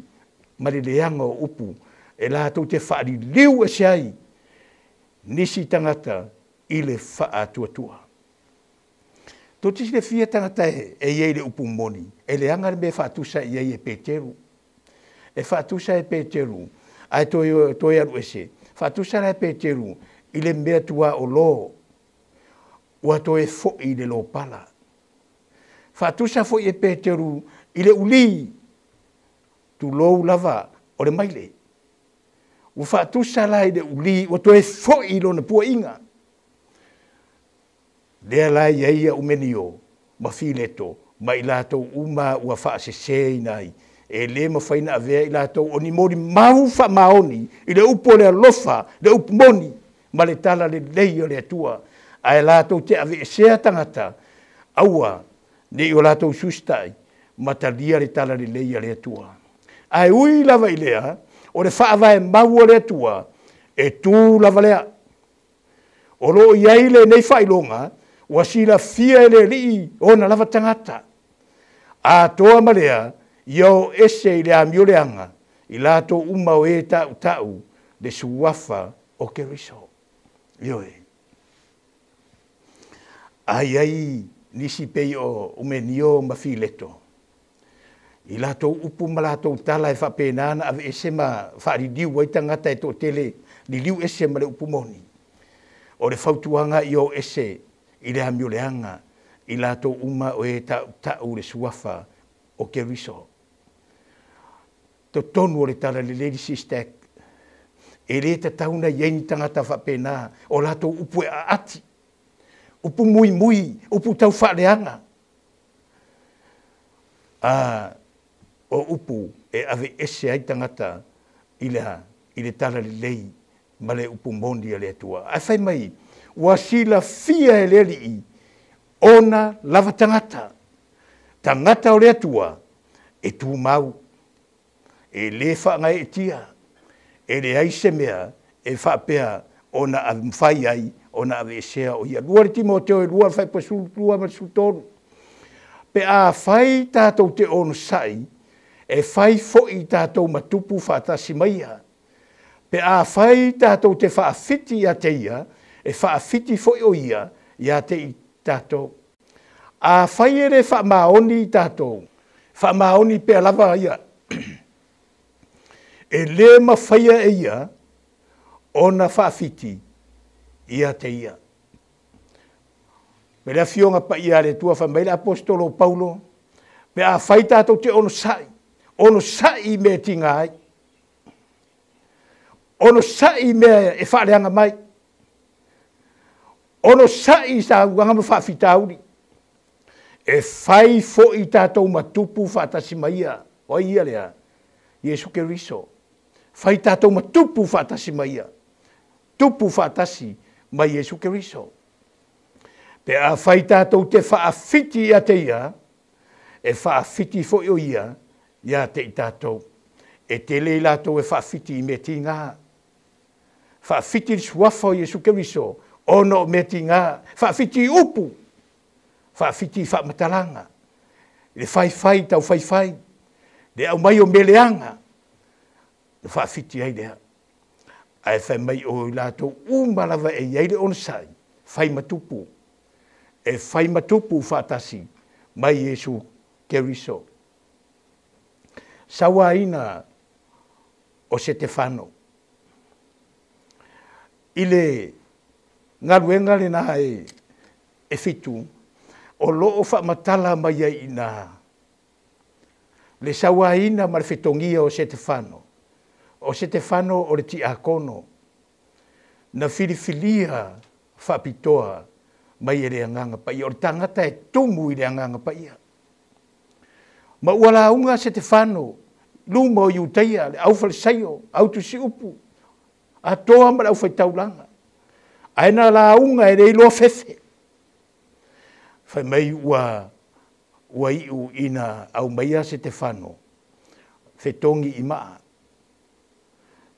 ma le leaga o upu, e latou te faaliliu ese ai nisi tagata i le faatuatua. Tou te silafia tagata e i ai le upu moni, e leaga le mea e faatusa i ai e Peteru. E faatusa e Peteru, ae toe alu ese. Faatusa la e Peteru i le mea tua o lō, ua toe foi i le lōpala. Faatusa foi e Peteru i le uli, tulou lava o le maile. Ua faatusa la i le uli, ua toe foi i lona puaiga. Lea la i ai ia Umenio ma Fileto, ma i latou uma ua faaseseina ai. E le mafai na avea i latou o ni molimau faamaoni i le upu o le alofa, le upu moni, ma le tala lelei o le Atua. Ae latou te aveesea tagata, aua ne i o latou susitai, ma talia le tala lelei a le Atua. Ae ui lava i lea, o le faavae mau o le Atua, e tū lava lea. O loo i ai lenei faailoga, ua silafia e le Alii ona lava tagata. Atoa ma lea, ia o ese i le amio leaga, i latou uma o e tautau le suafa o Keriso. Ioe. Ai ai nisi pei o Umenio ma Fileto. I latou upu ma latou tala e faapena na aveese ma faaliliu ai tagata e toatele liliu ese ma le upu moni. O le fautuaga ia o ese i le amio leaga, i latou uma o e tautau le suafa o Keriso. Totonu o le tala lelei le sistek. E le tatauna i ai ni tagata faapena, o latou upu e aati, upu muimui, upu tau faaleaga. O upu e e aveese ai tagata i le talalelei ma le upu moni a le Atua. Ae fai mai, ua silafia e le Alii ona lava tagata. Tagata o le Atua e tumau, e lē faagaeetia, e leai se mea e faapea ona mafai ai ona aveesea o ia. 2 Timoteo e 2 faipasulu 2 ma 13. Pe a fai tatou te onosai, e fai fo'i tatou matupu faatasi maia. Pe a fai tatou te faafiti ia te ia, e faafiti fo'i o ia ia te i tatou. A fai e le faamaoni tatou, faamaoni pea lava ia. E lē mafaia e ia ona faafiti ia te ia. Me le afioga paia a le Atua fai mai le apostolo Paulo, pe a fai tatou te onosai, onosai i mea e tiga ai, onosai i mea e faaleaga mai, onosai i sauaga ma faafitauli, e fai fo'i tatou matupu faatasi mai ia. O ai ia lea? Iesu Keriso. Fai tatou matupu faatasi mai ia. Tupu faatasi mai Iesu Keriso. Pe a fai tatou te faafiti ia te ia, e faafiti fo'i o ia ia te i tatou. E tele i latou e faafiti i mea tiga. Faafiti le suafa o Iesu Keriso, ona o mea tiga. Faafiti i upu, faafiti i faamatalaga, le faifai tau faifai, le aumai o meleaga, na faafiti ai lea. Ae fai mai o i latou uma lava e iai le onosai, fai matupu. E fai matupu faatasi mai Iesu Keriso. Sauaina o Setefano. I le galuega lena e 7, o loo faamatala mai ai ina le sauaina ma le fetogia o Setefano. O Setefano o le tiakono, na filifilia faapitoa mai e le agaga paia. O le tagata e tumu i le agaga paia. Ma ua lauga Setefano, luma o Iutaia, le aufalesaio, autusiupu, atoa ma le aufaitaulaga. Ae na lauga e le iloa fefe. Fai mai ua iu ina aumaia Setefano, fetogi i maa.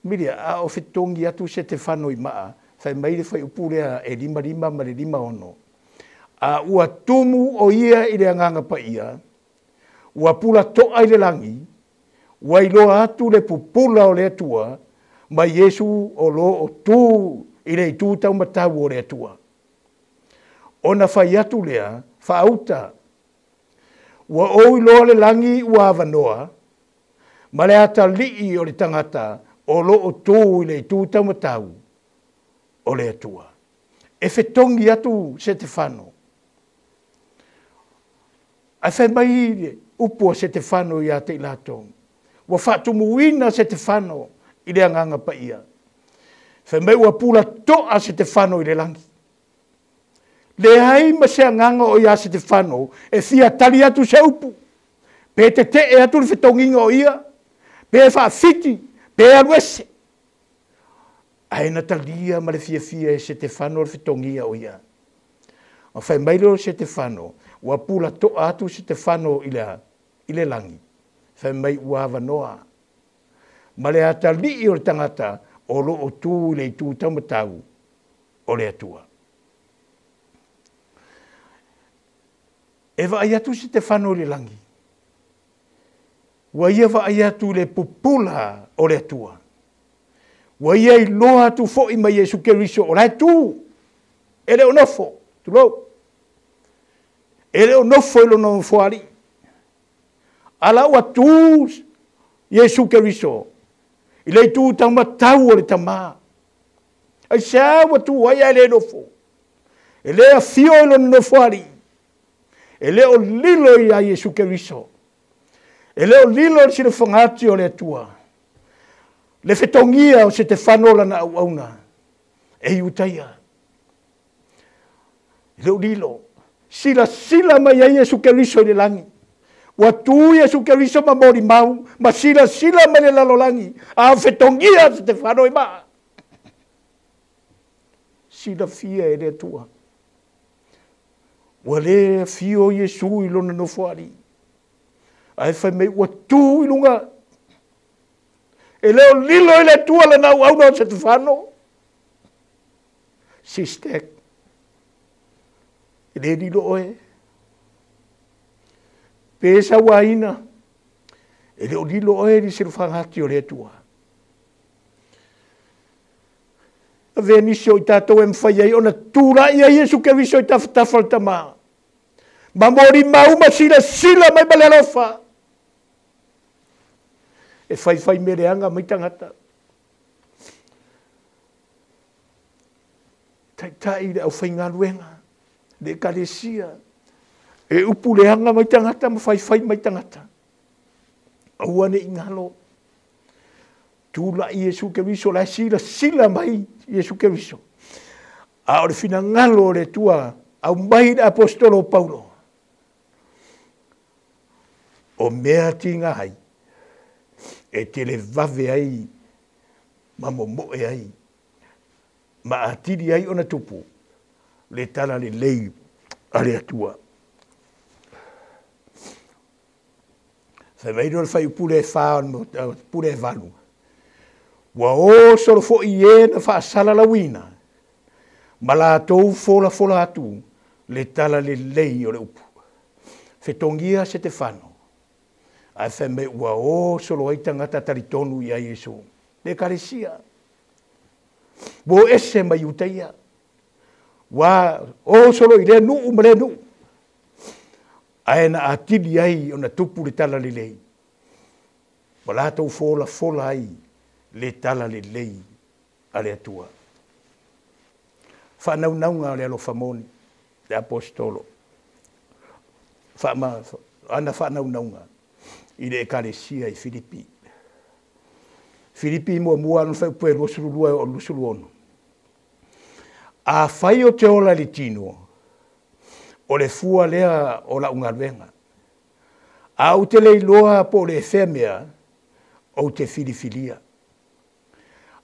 Milia, a o fetogi atu Setefano i maa, fai mai le faiupu lea e 55 ma le 56. A ua tumu o ia i le agaga paia, ua pula to'a i le lagi, ua iloa atu le pupula o le Atua, ma Iesu o loo o tu i le itu taumatau o le Atua. Ona fai atu lea, faauta, ua ou iloa le lagi ua avanoa, ma le atalii o le tagata o loo tu i le itu taumatau o le Atua. E fetogi atu Setefano. Ae fai mai le upu o Setefano ia te i latou. Ua faatumuina Setefano i le agaga paia. Fai mai ua pula to'a Setefano i le lagi. Leai ma se agaga o ia Setefano e fia tali atu se upu. Pe tetee atu le fetogiga o ia, pe faafiti, pe alu ese. Ae na talia ma le fiafia e Setefano le fetogia o ia. O fai mai leo Setefano, ua pula to'a atu Setefano i le lagi. Fai mai ua avanoa. Ma le atalii o le tagata o loo tu i le itu taumatau o le Atua. E vaai atu Setefano i le lagi. Ua ia vaai atu le pupula o le Atua. Ua ia iloa atu fo'i mai Iesu Keriso o lae tu. E le o nofo, tulou. E le o nofo i lona nofoalii. Ala ua tu Iesu Keriso i le itu taumatau o le Tamā. Ai sea ua tu ai ae le nofo. E le afio i lona nofoalii. E le o lilo ia Iesu Keriso. E le o lilo le silafagati o le Atua. Le fetogia o Setefano lana auauna e Iutaia. E le o lilo. Silasila mai ai Iesu Keriso i le lagi. Ua tu Iesu Keriso ma molimau ma silasila mai le lalolagi a o fetogia Setefano i maa. Silafia e le Atua. Ua lē afio Iesu i lona nofoalii ae fai mai ua tu i luga. E lē o lilo i le Atua lana auauna o Setefano. Sistek, e lē lilo oe. Pe sauaina, e le o lilo oe i le silofagati o le Atua. Avea nisi o i tatou e mafai ai ona tulai ai Iesu Keriso i tafatafa o le Tamā. Ma molimau ma silasila mai ma le alofa. E faifai mea leaga mai tagata. Taitai le aufaigaluega, le ekalesia. E upu leaga mai tagata ma faifai mai tagata. Aua ne i galo. Tulai Iesu Keriso, la e silasila mai Iesu Keriso. A o le finagalo o le Atua, aumai le apostolo o Paulo. O mea tiga ai, e televave ai, ma momoe ai, ma atili ai ona tupu, le tala lelei a le Atua. Fai mai lea o le fuaiupu e 4 o le pule e 8. Ua o solo fo'i e na faasalalauina ma latou folafola atu le tala lelei o le upu. Fetogia Setefano, ae fai mai ua o solo ai tagata talitonu ia Iesu. Le ekalesia. Ua o ese mai Iutaia. Ua o solo i lea nuu ma lea nuu. Ae na atili ai ona tupu le tala lelei. Ua latou folafola ai le tala lelei a le Atua. Faanaunauga o le alofa moni, le apostolo. Ana faanaunauga i le ekalesia i Filipi. Filipi muamua lona fuaiupu e 22 e oo i le 26. Afai o te ola i le tino, o le fua lea o lau galuega. A ou te le iloa po o le fea mea, ou te filifilia.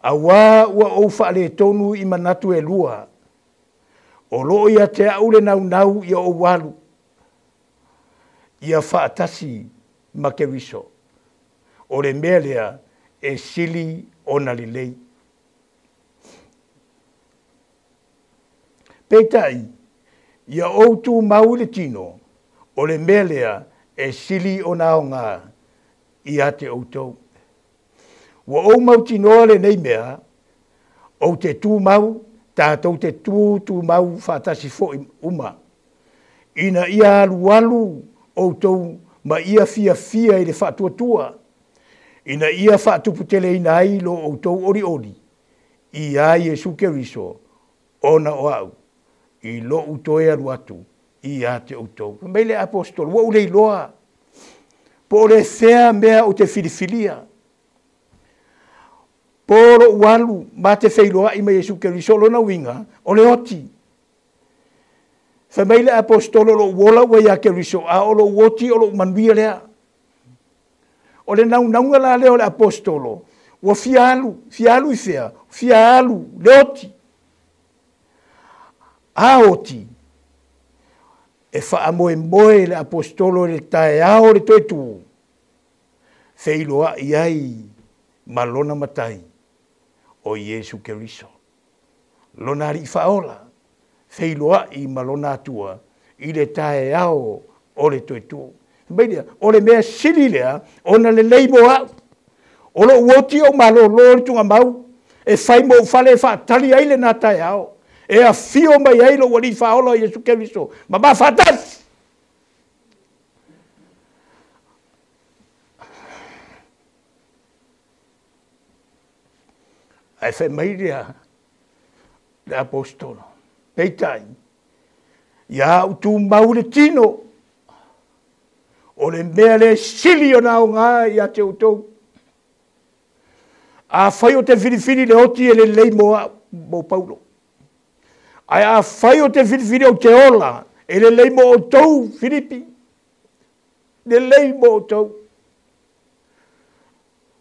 Auā ua ou faaletonu i manatu e lua, o loo ia te au le naunau ia ou alu, ia faatasi ma Keriso. O le mea lea e sili ona lelei. Peitai, ia ou tumau i le tino, o le mea lea e sili ona aoga ia te outou. Ua ou mautinoa lenei mea, ou te tumau, tatou te tutumau faatasi fo'i uma. Ina ia alualu outou ma ia fiafia i le faatuatua, ina ia faatuputeleina ai lo outou olioli iā Iesu Keriso, ona o au, i lou toe alu atu ia te outou. Fai mai le apostolo, ua ou le iloa, po o le fea mea ou te filifilia. Po o lou alu ma te feiloai ma Iesu Keriso, o lona uiga, o le oti. Fai mai le apostolo, o lou ola ua ia Keriso, a o lou oti o lou manuia lea. O le naunauga la lea o le apostolo, ua fia alu, fia alu i fea, fia alu le oti. A oti, e faamoemoe le apostolo i le taeao o le toe tu, feiloai ai ma lona matai o Iesu Keriso. Lona alii faaola, feiloai ma lona Atua i le taeao o le toe tu. Fai mai lea, o le mea sili lea ona lelei mo au. O lou oti ou malōlō le tugamau, e fai mo ou fale e faatali ai lena taeao. E afio mai ai lou alii faaola Iesu Keriso, ma ma faatasi. Ae fai mai lea le apostolo, peitai, ia au tumau i le tino, o le mea le sili ona aoga ia te outou. Afai o te filifili le oti e lelei mo au, mo Paulo. Ae afai o te filifili ou te ola, e lelei mo outou, Filipi. Lelei mo outou.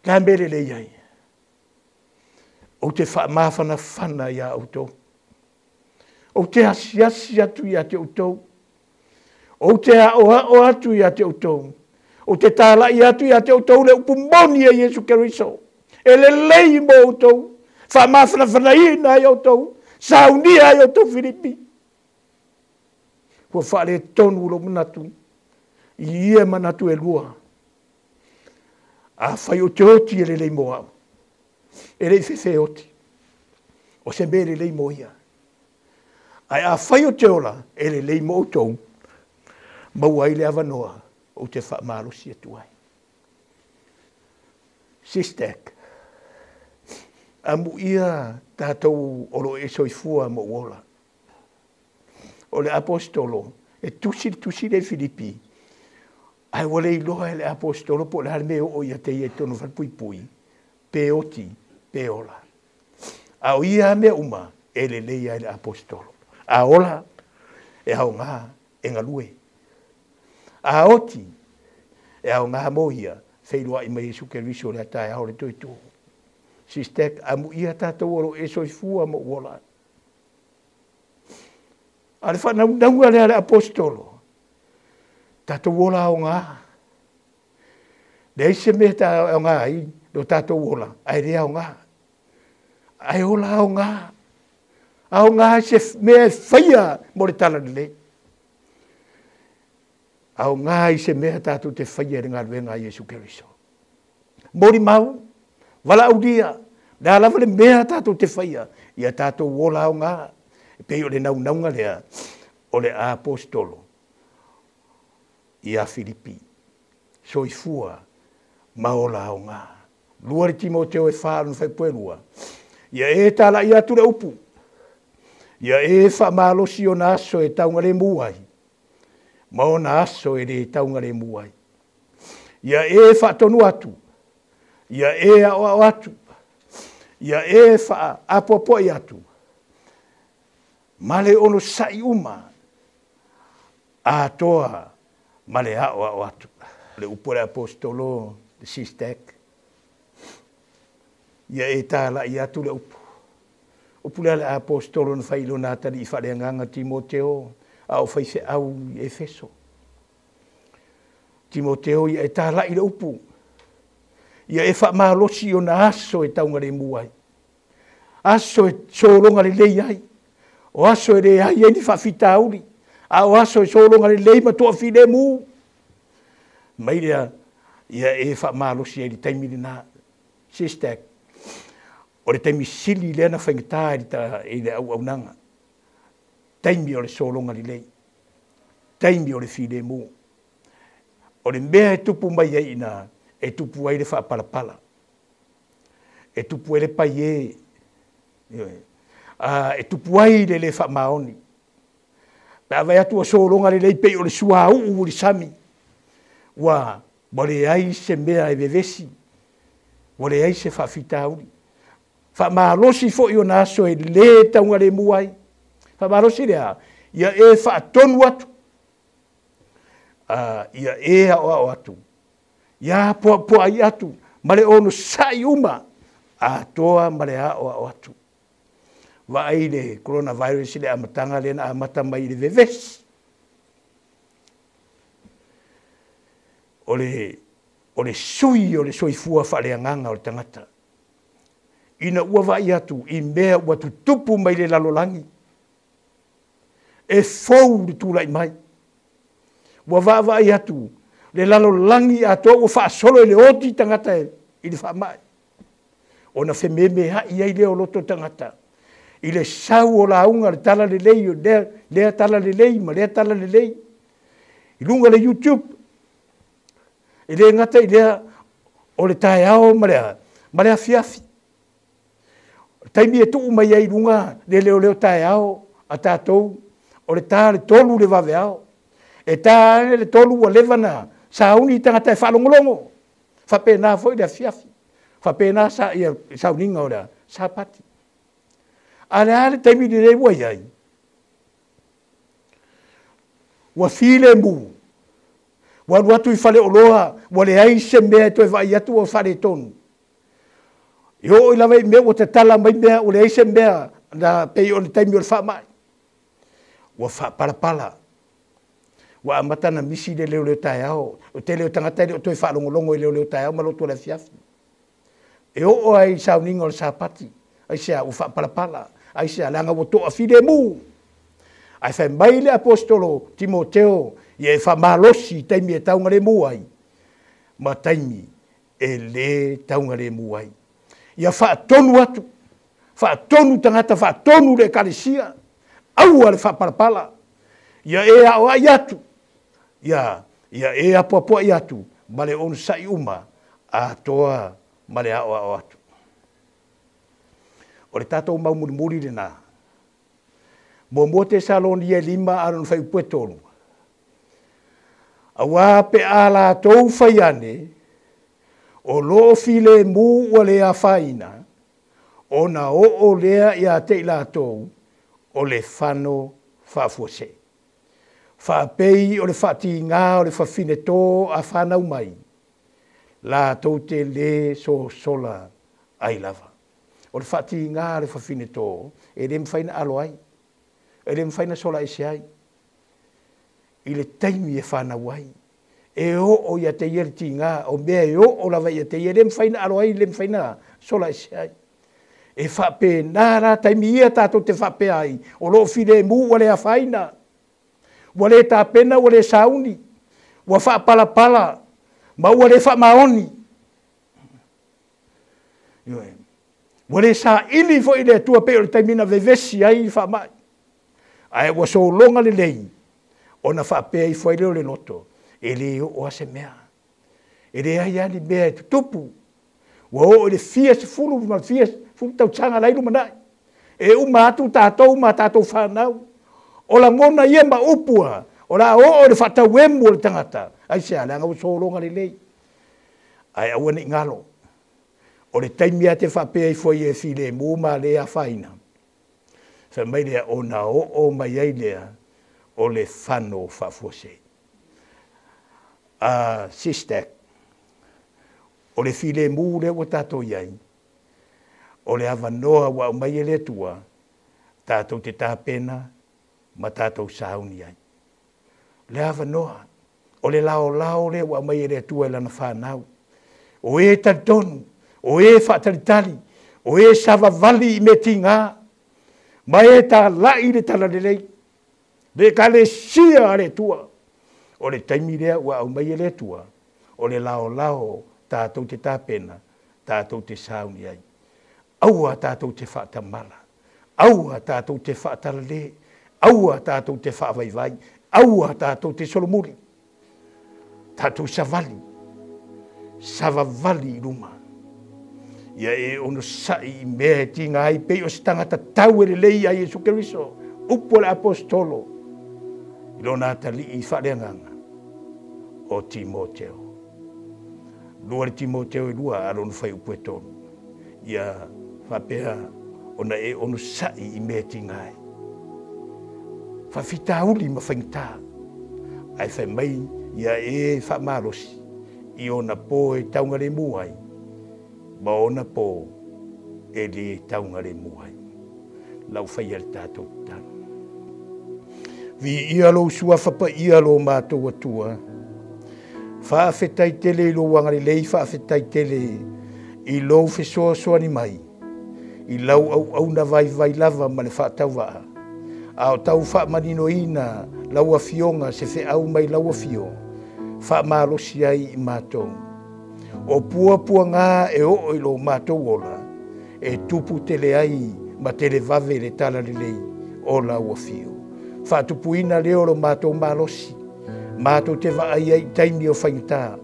Le a mea lelei ai? Ou te faamafanafana iā outou. Ou te asiasi atu ia te outou. Ou te aʻoaʻo atu ia te outou. Ou te talaʻi atu ia te outou le upu moni a Iesu Keriso. E lelei mo outou. Faamafanafanaina ai outou. Saunia ai outou Filipi. Ua faaletonu lou manatu i ia manatu e lua. Afai ou te oti e lelei mo au. E leʻi fefe oti. O se mea lelei mo ia. Ae afai ou te ola e lelei mo outou. Maua ai le avanoa ou te faamalosi atu ai. Sistek. Amuia tatou o lo o e soifua ma ou ola. O le aposetolo e tusi le tusi lea i Filipi, ae ua le iloa e le aposetolo po o le a le mea e oo ia te ia i totonu o falepuipui, pe oti, pe ola. A o ia lava mea uma e lelei ai le aposetolo. A ola, e aoga e galue. A oti, e aoga mo ia feiloai mai Iesu Keriso i le taeao o le toe tu. Sistek, amuia tatou o lo o e soifua ma ou ola. A o le faanaunauga lea a le aposetolo, tatou ola aoga. Leai se mea e aoga ai lo tatou ola, ae le aoga. Ae ola aoga. Aoga se mea e faia mo le talalelei. Aoga i se mea tatou te faia i le galuega a Iesu Keriso. Molimau, valaaulia, le a lava le mea tatou te faia, ia tatou ola aoga. E pei o le naunauga lea o le aposetolo ia Filipi. Soifua ma ola aoga. 2 le Timoteo e 4 lona faipue 2. Ia e talaʻi atu le upu. Ia e faamalosi ona aso e taugalemu ai, ma ona aso e lē taugalemu ai. Ia e faatonu atu. Ia e aʻoaʻo atu. Ia e faaapoapoaʻi atu. Ma le onosaʻi uma atoa ma le aʻoaʻo atu. Le upu a le aposetolo le Sistek. Ia e talaʻi atu le upu. Upu lea le aposetolo na fai i lona atalii faaleagaga Timoteo a o faifeau i Efeso. Timoteo ia e talaʻi le upu. Ia e faamalosi ona aso e taugalemu ai. Aso e sologa lelei ai. O aso e leai ai ni faafitauli. A o aso e sologa lelei ma toafilemu. Mai lea ia e faamalosi ai i le taimi lenā. Sistek. O le taimi sili lea na faigata i le auaunaga. Taimi o le sologa lelei. Taimi o le filemu. O le mea e tupu mai ai ina e tupu ai le faapalapala. E tupu ai le paiē. E tupu ai le lē faamaoni. Pe a vaai atu ua sologa lelei pei o le suauu i le sami. Ua leai se mea e vevesi. Ua leai se faafitauli. Faamalosi foi ona aso e lē taugalemu ai. Faamalosi lea, ia e faatonu atu. Ia e aʻoaʻo atu. Ia apoapoaʻi atu. Ma le onosaʻi uma. Atoa ma le aʻoaʻo atu. Vaai le coronavirus i le amataga lea na amata mai i le vevesi. O le sui o le soifua faaleagaga o le tagata. Ina ua vaai atu i mea ua tutupu mai le lalolagi. E fou le tulaʻi mai. Ua vaavaai atu le lalolagi atoa ua faasolo i le oti tagata i le faamaʻi. Ona fememeaʻi ai lea o loto tagata. I le sau o lauga le talalelei o lea talalelei ma lea talalelei. I luga le YouTube. E le gata i lea o le taeao ma le afiafi. O le taimi e tuu mai ai i luga le leoleo taeao a tatou o le tā le 3 le vaveao. E tā ane le 3 ua leva na sauni tagata e faalogologo. Faapena foi le afiafi. Faapena sa ia sauniga o le Sapati. A le a le taimi lelei ua i ai. Ua filemu. Ua alu atu i faleoloa, ua leai se mea e toe vaai atu ua faaletonu. E oo i lava i mea ua tatala mai mea, ua leai se mea na pei o le taimi o le faamai. Ua faapalapala. Ua amata na misi le leoleo taeao. O tele o tagata e le o toe faalogologo i leoleo taeao ma lotu o le afiafi. E oo ai i sauniga o le Sapati. Aisea? Ua faapalapala. Aisea? Leaga ua toafilemu. Ae fai mai le aposetolo Timoteo, ia e faamalosi i taimi e taugalemu ai, ma taimi e lē taugalemu ai. Ia faatonu atu, faatonu tagata, faatonu le ekalesia, aua le faapalapala. Ia e aoai atu, ia e apoapoai atu, ma le onosai uma, atoa ma le aoao atu. O le tatou mau mulimuli lena. Muamua Tesalonia 5 a lona fuaiupu e 3. Auā pe a latou fai ane, o loo filemu ua le afaina, ona oo lea ia te i latou o le fano faafuasei. Faapei o le faatigā o le fafine tō a whanau mai, latou te lē sosola ai lava. O le faatigā o le fafine tō, e le mawhai na alo ai, e le mawhai na sola ese ai. I le taimi e whanau ai, e oo ia te ia le tigā, o mea e oo lava ia te ia, le mawhai na alo ai, le mawhai na sola ese ai. E faapena la taimi ia tātou te faapea ai, o loo filemu ua le afaina, ua le tapena ua le sauni, ua faapalapala, ma ua le faamaoni. Ua le saili foi le Atua pei o le taimi na vevesi ai faamai. Ae ua sologa lelei, ona faapea ifo ai lea o le loto, e le oo a se mea. E leai lava ni mea e tutupu. Ua oo i le fia sefulu ma fia sefulu tausaga lai lumanai. E uma atu tātou ma tātou whanau. O lagona ia ma upua, o la oo i le faatauemu o le tagata. Aisea, leaga ua sologa lelei. Ae aua ne i galo. O le taimi a te faapea ifo ai e filemu ma le afaina. Fai mai lea, ona oo mai ai lea o le fano faafuasei. Sistek, o le filemu lea ua tātou iai, o le avanoa ua aumai e le Atua, tātou te tapena ma tātou sauni ai. Le avanoa, o le laolao lea ua aumai e le Atua e lana whanau. O e talitonu, o e faatalitali, o e savavali i mea tigā, ma e tālai le talalelei, le ekalesia a le Atua. O le taimi lea ua aumai e le Atua, o le laolao tātou te tapena, tātou te sauni ai. Aua tātou te faatamala, aua tātou te faatalale, aua tātou te faavaivai, aua tātou te solomuli. Tātou savali, savavali i luma. Ia e onosai i mea e tiga ai, pei o se tagata tau e lelei ai Iesu Keriso, upu o le apostolo, i lona atalii faaleagaga o Timoteo. 2 le Timoteo e 2 a lona fuaiupu e 3. Ia faapea ona e onosai i mea e tiga ai. Faafitauli ma faigata. Ae fai mai ia e faamalosi i ona pō e taugalemu ai, ma ona pō e lē taugalemu ai. Lau faia le tātou tatalo. Viia lou suafa paia lo mātou Atua. Faafetai tele i lou agalelei, faafetai tele i lou fesoasoani mai, i lau auauna vaivai lava ma le faatauvaa. A o tau faamaninoina lau afioga se feau mai lau afio, faamalosi ai i mātou. O puapuagā e oo i lo mātou ola, e tupu tele ai ma tele vave le talalelei o lau afio. Faatupuina lea o lo mātou malosi, mātou te vaai ai i taimi o faigata,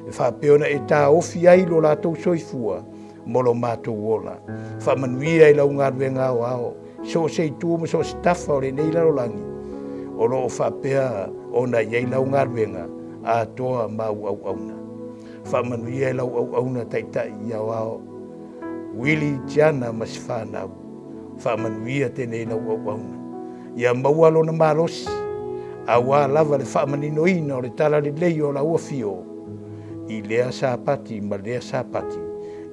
e faapea ona e tāofi ai lo latou soifua mo lo mātou ola. Faamanuia i lau galuega aoao, so o se itu ma so o se tafa o lenei lalolagi, o loo faapea ona i ai lau galuega atoa ma au auauna. Faamanuia i lau auauna taitai i aoao, Wili Tiana ma se whanau, faamanuia tēnei lau auauna. Ia maua lona malosi, Auā lava le faamaninoina o le talalelei o lau afio i lea Sapati ma lea Sapati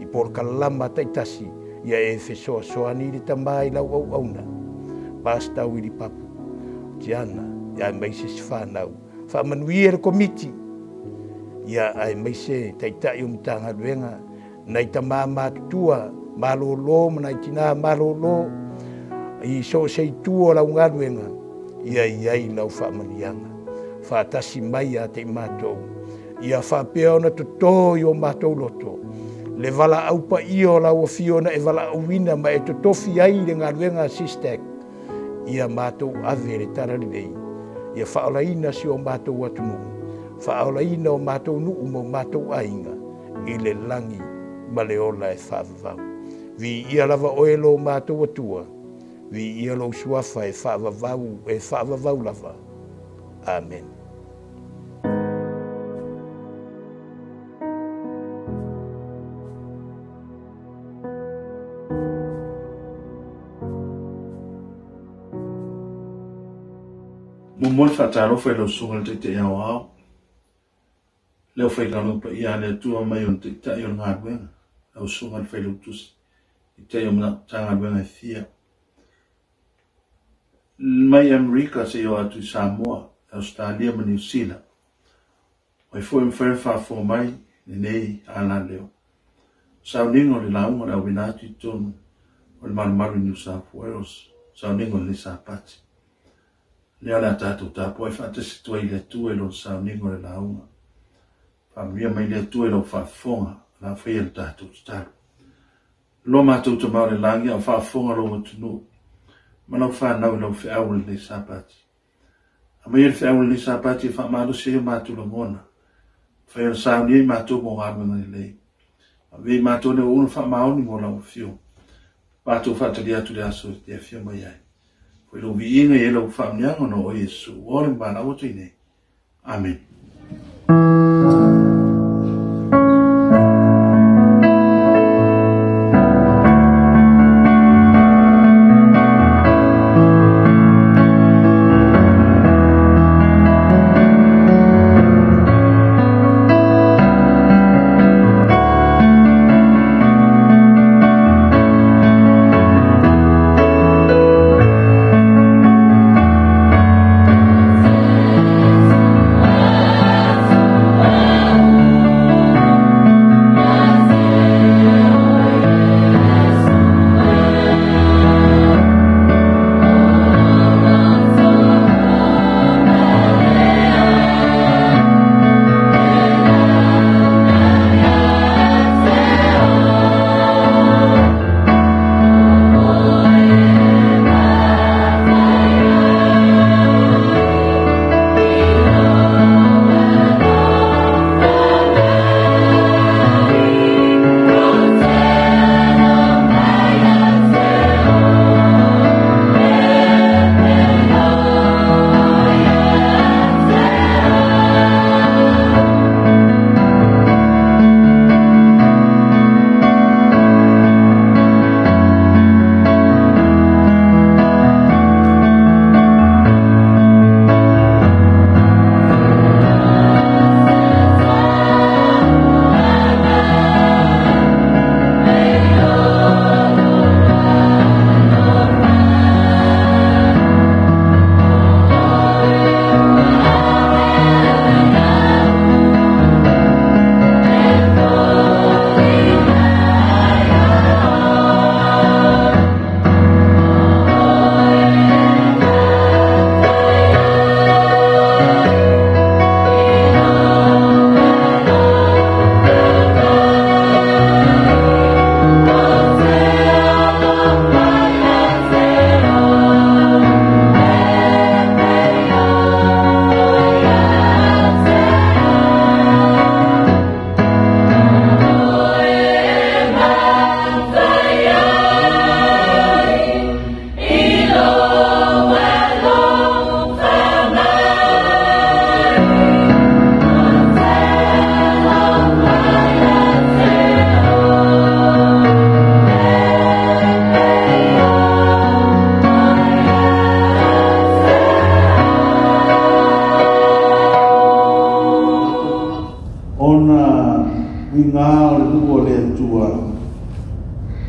i polokalama taitasi ia e fesoasoani i le Tamā i lau auauna. Pastor Willie Papu, Tiana, aemaise si fanau. Faamanuia le komiti, ia aemaise taitai o Matagaluega, nai tamā matutua malōlō ma nai tinā malōlō i so o se itu o lau galuega, ia i ai lau faamanuiaga. Faatasi mai ia te i matou, ia faapea ona totō i o matou loto, le valaau paia o lau afio na e valaauina ma e totofi ai le galuega a SISTEC, ia matou ave le talalelei, ia faaolaina si o matou atunuu, faaolaina o matou nuu ma o matou aiga, i le lagi ma le ola e faavavau. Viia lava oe lo matou Atua, viia lou suafa e faavavau, e faavavau lava. Amen. Muamua le faatalofa i lau Susuga i le Taitai Aoao, le aufaigaluega paia a le Atua mai ona taitai o le galuega, lau Susuga i le Failautusi, taitai o Matagaluega e fia. Mai Amerika seia oo atu i Samoa, Ausetalia ma Niu Sila. O ai foi e mafai ona faafofoga mai lenei alaleo. Sauniga o le lauga o le auina atu i totonu o le malumalu i New South Wales, sauniga o lenei Sapati. Lea o le a tatou tapuai faatasi atu ai i le Atua i lona sauniga o le lauga. Faamanuia mai le Atua i lau faafofoga, o le a faia le tatou tatalo. Lo matou Tama o le lagi, a o faafofoga lou atunuu ma lau fanau i lau feau o lenei Sapati. Aumaia le feau o lenei Sapati e faamalosi ai o matou lagona, mafai ona saunia i matou mo galuega lelei. Avea i matou le auauna faamaoni mo lau afio. Matou faatalia atu le aso e te afio mai ai. Foi lou viiga i ai lau faamanuiaga ona o Iesu, ua ola ma valaau atu ai nei. Amene.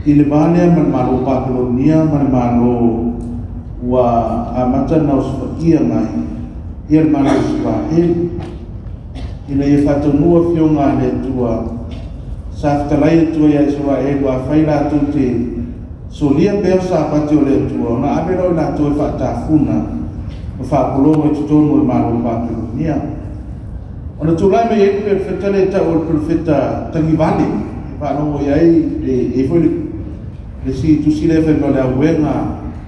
I le va lea ma le Malo o Papelonia ma le Malo ua amata ona osofaia mai ia le Malo o Isaraelu, ina ia faataunuu afioga a le Atua sa fetalai atu ai ia Isaraelu, afai latou te solia pea o Sapati o le Atua, ona ave lea o i latou e faatafuna ma faapologa i totonu o le Malo o Papelonia. Ona tulai mai ai le perofeta lea e tau o le perofeta tagivale, e faalogo i ai le e foi le isi tusi lea fai mai o le auega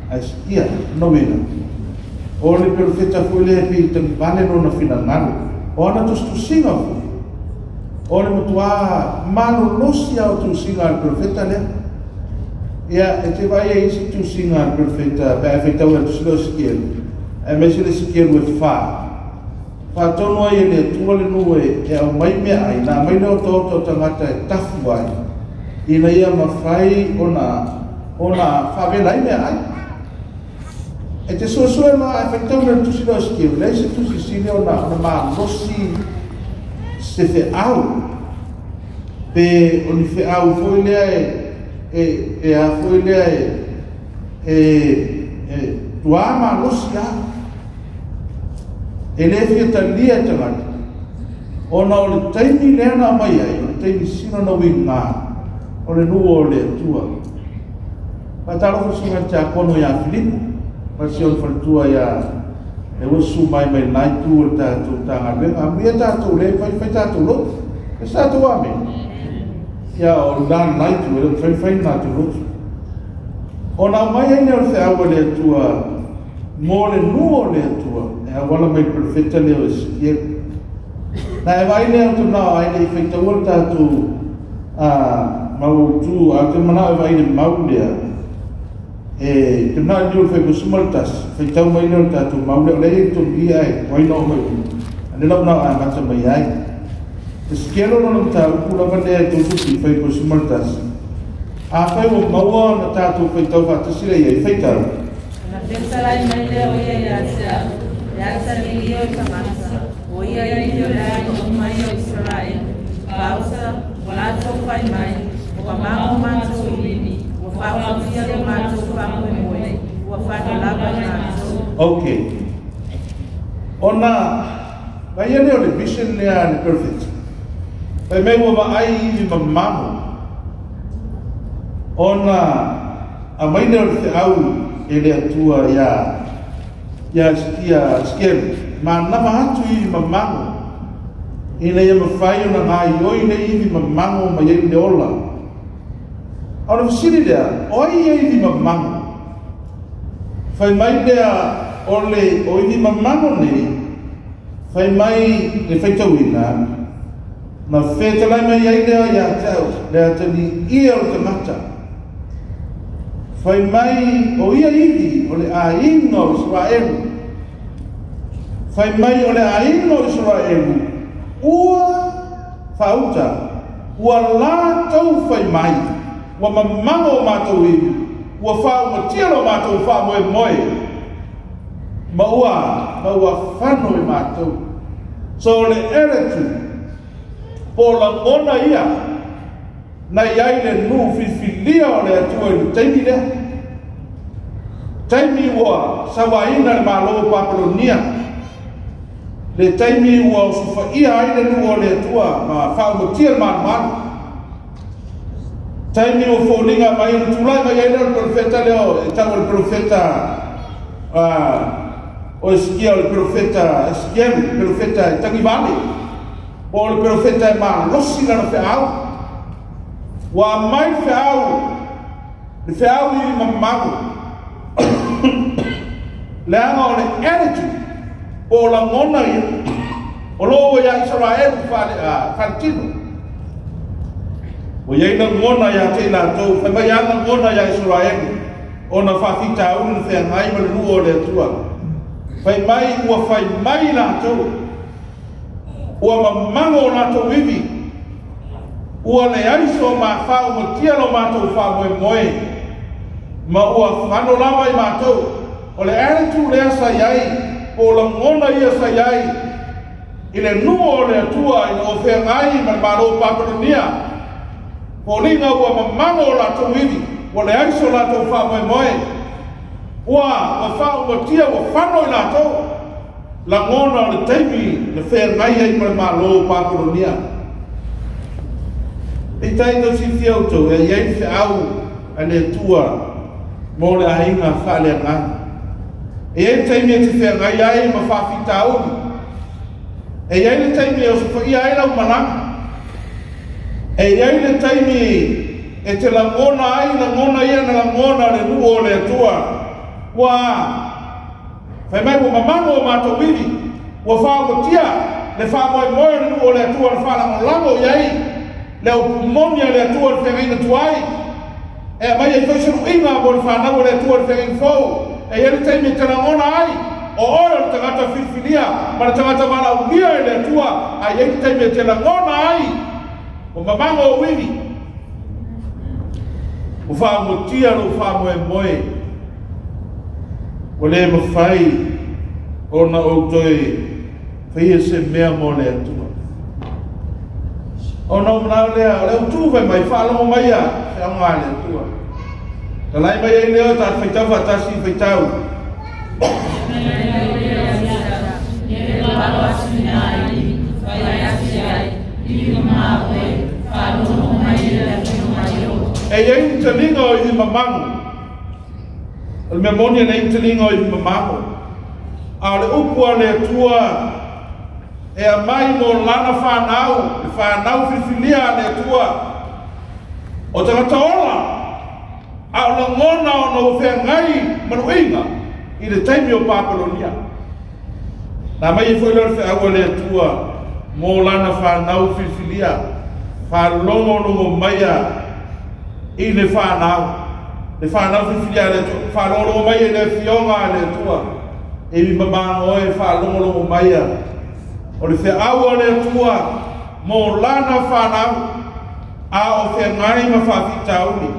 a Esikia. Lona uiga, o le perofeta foi lea e pei tagivale lona finagalo, o ana tusitusiga foi, o le matua malolosi lava o tusiga a le perofeta lea. Ia, e te vaai ai i isi tusiga a le perofeta pe a e faitau i le tusi lea o Esikielu, aemaise le Esikielu e 4, faatonu ai e le Atua le nuu e aumai meaai, na aumai lea otaota o tagata e tafu ai, ina ia mafai ona faavela ai meaai. E te suesue la ae faitau le tusi lea o Esikielu, leai se tusi sili ona malosi se feau, pe o ni feau foi lea e a foi lea e tuā malosi lava. E le fia talia e tagata, ona o le taimi lea na aumai ai, o le taimi sina na uiga o le nuu o le Atua. Faatalofa susuga i le Tiakono ia Filipo, ma le siona faletua ia le ua susu mai mai lena itu o le tatou Matagaluega. Amuia tatou le fai tatou lotu. E se tatou amene. Ia o lena itu, e le mafai le tatou lotu. Ona aumai ai lea o le feau a le Atua mo le nuu o le Atua, e auala mai le perofeta lea o Esikielu. Na e vaai lea o te manao ai le i faitaua le tatou mau tu, a o te manao e vaai le mau lea, e te manao i le fai 11, faitau mai lea o le tatou mau lea, o lea i tonu ia e tuai na o mai umi, a le lau manao a mata mai ai. Esikielu lona mataupu lava lea e tautu fi fai 11. A fai ua maua na tatou faitau faatasi lea i ai, faitau. Na fetalai mai lea o ia ia te au, le atalii o tagata, o ia ivi o le aiga uma ia o Isaraelu, faaosa, ua latou fai mai, ua mago matou ivi, ua faaomatia lo matou faamoemoe, ua fano lava i matou. Ok. Ona vaai lea o le vision lea a le perofeta. Fai mai ua vaai ivi mamamo, ona aumai lea o le feau e le Atua ia Esikielu, manava atu ivi mamago, ina ia mafai ona gaioi le ivi mamago mai ai le ola. A o le fesili lea, o ai ia ivi mamago? Fai mai lea o le o ivi mamago nei, fai mai le faitauina, na fetalai mai ai lea ia te au, le atalii ia o le tagata. Fai mai o ia ivi o le aiga o Isaraelu. Fai mai o le aiga o Isaraelu, ua faauta, ua latou fai mai, ua mamago o matou ivi, ua faaumatia lo matou faamoemoe, ma ua fano i matou. So le attitude, po o lagona ia, na iai le nuu filifilia o le Atua i le taimi lea. Taimi ua sauaina le Malo o Papelonia, le taimi ua osofaia ai le nuu o le Atua ma faaumatia le malumalu. Taimi ua foliga mai le tulai mai ai lea o le perofeta lea e tau o le perofeta o Esikia, o le perofeta Esikielu, le perofeta e tagivale, po o le perofeta e malosi lana feau. Ua mai feau, le feau i mamago. Leaga o le attitude, po o lagona ia, o loo ia Isaraelu faaletino. Ua iai lagona ia te i latou, fai mai a lagona ia Isaraelu, ona faafitauli le feagai ma le nuu o le Atua. Fai mai ua fai mai latou, ua mamago o latou ivi, ua leai so mafaumatia lo matou faamoemoe, ma ua fano lava i matou. O le attitude lea sa i ai, po o lagona ia sa i ai, i le nuu o le Atua ina o feagai ma le Malo o Papelonia. Foliga ua mamago o latou ivi, ua leai so latou faamoemoe, ua faaumatia ua fano i latou. Lagona o le taimi na feagai ai ma le Malo o Papelonia. Peitai tau silafia outou, e i ai le feau a le Atua mo le aiga faaleagaga. E i ai le taimi e te feagai ai ma faafitauli. E i ai le taimi e osofaia ai lau malaga. E i ai le taimi e te lagona ai lagona ia na lagona le nuu o le Atua. Ua fai mai ua mamago o matou ivi, ua faaumatia le faamoemoe o le nuu o le Atua le faalagolago i ai le upu moni a le Atua le feagaiga tuai. E aumai ai foi se luiga mo le fanau o le Atua le feagaiga fou. E i ai le taimi e te lagona ai o oe o le tagata filifilia ma le tagata valaaulia e le Atua, a i ai le taimi e te lagona ai o mamago o uivi, ua faaumatia lou faamoemoe, ua le mafai ona ou toe faia se mea mo le Atua. Ona ou manao lea, o le autu fai mai, faalogo maia feauga a le Atua. Talai mai ai lea o tatou faitau faatasi faitau. E i ai ni taliga o ivi mamago. O le mea moni e leai ni taliga o ivi mamago. A o le upu a le Atua e aumai mo lana fanau, le fanau filifilia a le Atua. O tagata ola, a o lagona ona ua feagai ma luiga i le taimi o Papelonia. Na mai ai foi lea o le feau a le Atua mo lana fanau filifilia, faalogologo maia i le fanau filifilia a le Atua, faalogologo mai i le afioga a le Atua, e mamago e faalogologo maia o le feau a le Atua mo lana fanau, a o feagai ma faafitauli.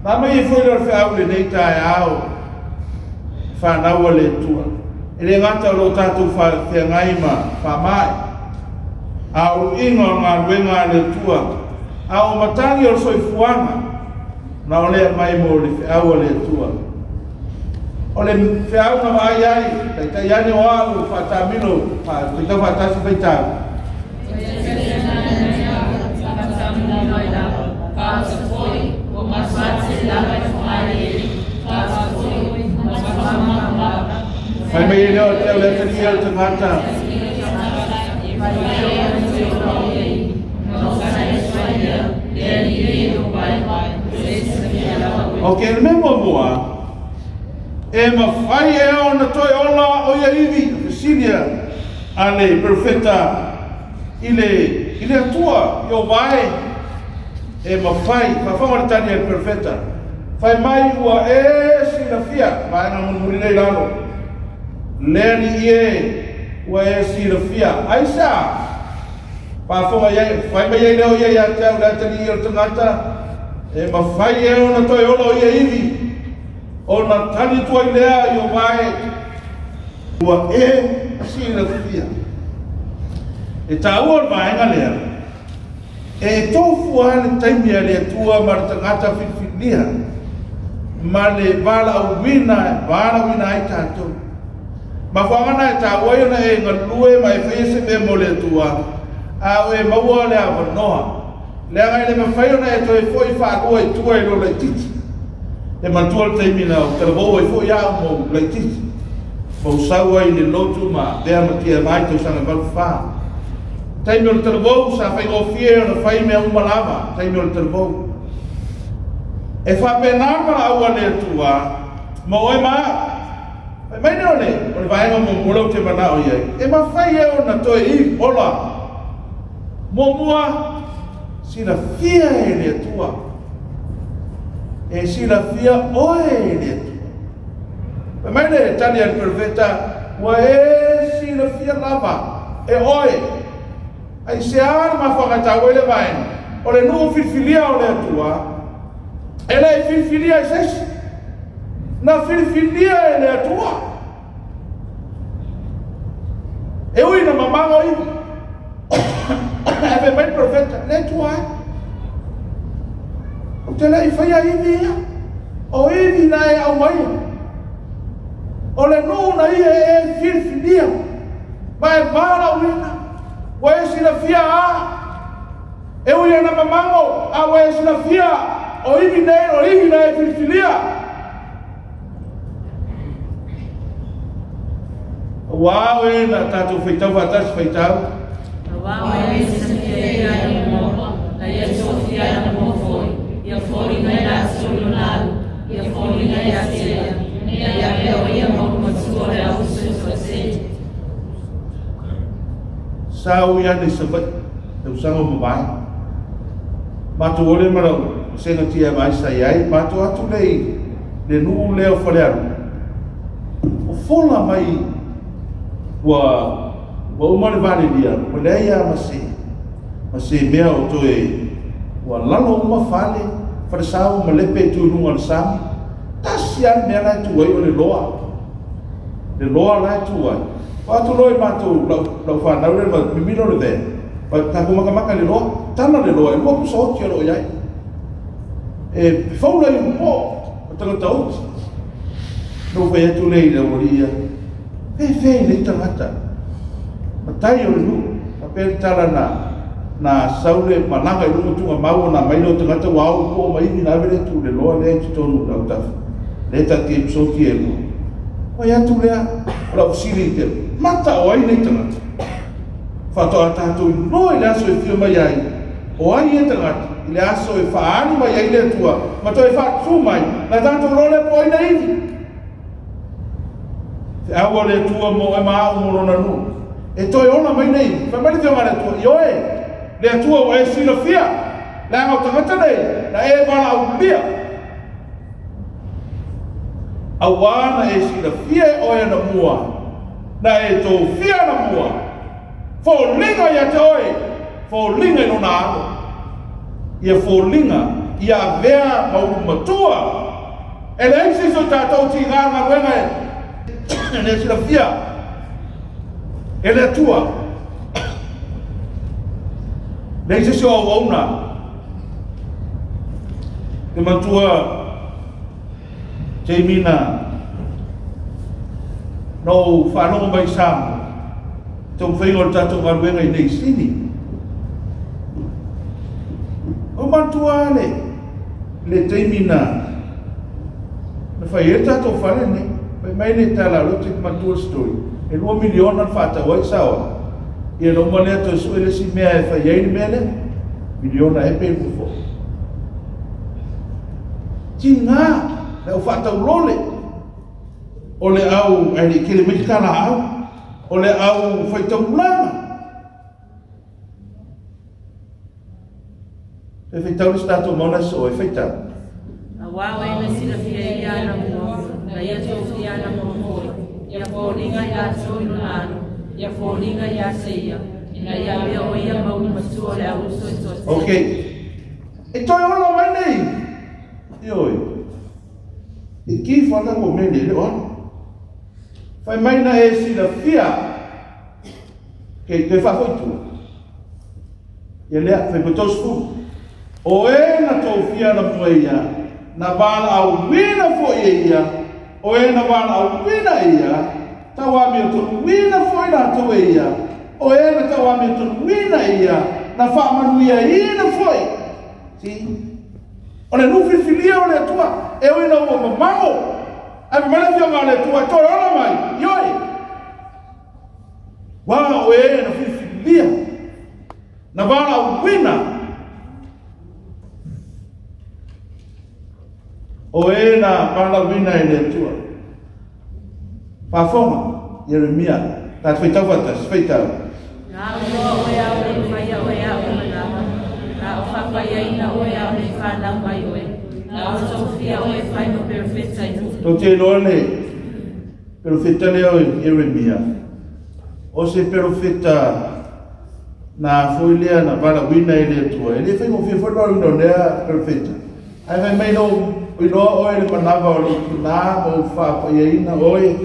Na mai ai foi lea o le feau lenei taeao, fanau a le Atua. E le gata o lo tatou feagai ma faamai, a o luiga o galuega a le Atua, a o matagi o le soifuaga, na o lea mai mo le feau a le Atua. O le feau na vaai ai, taitai ane o au faatamilo, faitau faatasi faitau. Fai mai e leo te au le atalia o le tagata. Ok, le mea muamua, e mafai e ona toe ola o ia ivi, fesilia a le profeta i le Atua, i o vae, e mafai, faafofoga le tali a le profeta, fai mai ua e silafia, vaega mulimuli nei lalo, le alii e ua e silafia, aisa, faafofoga i ai, fai mai ai leo ia ia te au le atalii o le tagata, e mafai e ona toe ola o ia ivi, ona tali atu ai lea i o vae, ua e silafia. E taua o le vaega lea, e tofua le taimi a le Atua ma le tagata filifilia, ma le valaauina ai tatou. Mafuaaga na e taua ai ona e galue ma e faia se mea mo le Atua, a o e maua le avanoa. Leaga e le mafai ona e toe foi faalua i tua i lo laitiiti. E manatua le taimi na o talavou ai foi au mo laitiiti. Ma usau ai le lotu ma avea ma tia mai tausaga 84. Taimi o le talavou sa faigofie ona fai mea uma lava, taimi o le talavou. E faapena le valaau a le Atua ma oe ma au. Fai mai lea o le vaega muamua lea ou te manao i ai. E mafai e ona toe ivi ola. Muamua, silafia e le Atua. E silafia oe e le Atua. Fai mai le tali a le profeta, ua e silafia lava e oe. Ai se a le mafuaaga taua ai le vaega, o le nuu filifilia o le Atua, e le filifilia i se isi. Na filifilia e le Atua. E ui na mamago ivi. Ae fai mai le profeta, le Atua e. Ou te le i faia ivi ia. O ivi na e aumaia. O le nuu na ia e filifilia. Ma e valaauina. Ua e silafia a. E ui ana mamago, a ua e silafia. O ivi nei, o ivi na e filifilia. Ua au e na tātou whaitau whātasi whaitau. Ua au e silafia ia i mua, na ia sofia na mua foi. Ia foliga i latou i lona alu, ia foliga ia te ia, ina ia avea o ia ma matua o le auuso i toatele. Sa ui ana i Savaii, tausaga o mavae. Matou ole ma lau vasega TMI sa i ai, matou atu lea i le nuu lea o Falealupo. O fola mai ua uma le valelia, ua leai lava ma se mea o toe ua lalo uma fale, falesa ua malepe i tu i luga o le sami. Tasi lava le mea la e tu ai o le loa. Le loa la e tu ai. O atu loa i matou lau whanau le ma mimilo le vea. Pa takou makamaka le loa, tala le loa, e lua pusa oti o loo iai. E faula i upo, o tagata oti. No whai atu le i le awali ia. Fe nei tagata. Matai o le nuu, pa pere tala na saule malaga i lunga tunga mau na mai o tagata wa au po mai ni na vele tu le loa le tonu la utafa. Le ta te psoti e lua. Whai atu lea, o lau sili te mata o ai nei tagata. Whatoa tātou i loa i le aso e whio mai ai. O ai e tagata, i le aso e whaani mai ai le atua, ma toe whaatu mai, na tātou loa le po ai na iwi. Te aua le atua mo e maa o morona nu. E toe ona mai nei, whamari te o le atua, i oe, le atua o e silafia, le anga o tagata nei, na e wala au lia. Aua na e silafia e oe na mua, na e tōfia na mua. Fōlinga ia te oe, fōlinga i nona alo. Ia fōlinga, ia avea mauru matua. E le eisi so tātou ti ngā ngā wenga e le silafia, e le atua. Le eisi so au auna, te matua te imina no whanongo mai Samoa. Tau whainga o le tātou galuega i nei sini. O matua le teimi na whai e tātou whare nei. Whai mai nei tā la rote matua story. E 2 miliona whātau ai sawa. Ia no manea toi sue le si mea e whai ai ni mea lea. Miliona e pe mufo. Ti ngā, le au whātau lole. O le au, ai le kere mai tā la au. O le au whaitaulanga. E whaitau le tātou mauna so e whaitau. A wau e na silafia ia na mua, na ia tōfia na mua hoi, ia fōlinga ia tō i lona alo, ia fōlinga ia se ia, ina ia mea o ia maunu matua le auuso i toa. Ok. E toi ona mai nei. Ioi. E ki whana ko mene le ona. Whai mai na e silafia ke te whahoitua. Ia lea, whai po fu. O e na tōfia na mua ia, na wāna au wina fo ia, o e na wāna au wina ia, tau ami o tonu wina fo ina tau e ia, o e na tau ami o tonu wina ia, na whaamanuia ina fo i. Si? O le nuwhiwhilia o le atua, e o ina ua mamango, ai mana fia ngā le atua, e toe ona mai, ioi. Wā o e na whiwhilia, na wāna au wina, o e na wāna wina e le atua. Whāwhonga, Jeremia, tā whaitau whatas, whaitau. Nā uoa oe au nei whaia oe au manawa, nā o whawhai aina oe au nei whanau mai oe, nā o tōfia oe whai mo perofeta i nuku. Tō te iloa le perofeta lea o Jeremia, o se perofeta nā foi lea na wāna wina e le atua, e le whai ngō whia whai wāna wina o lea perofeta. Ai whai mai no iloa oe le manawa o le utunā ma o whāpaiaina oe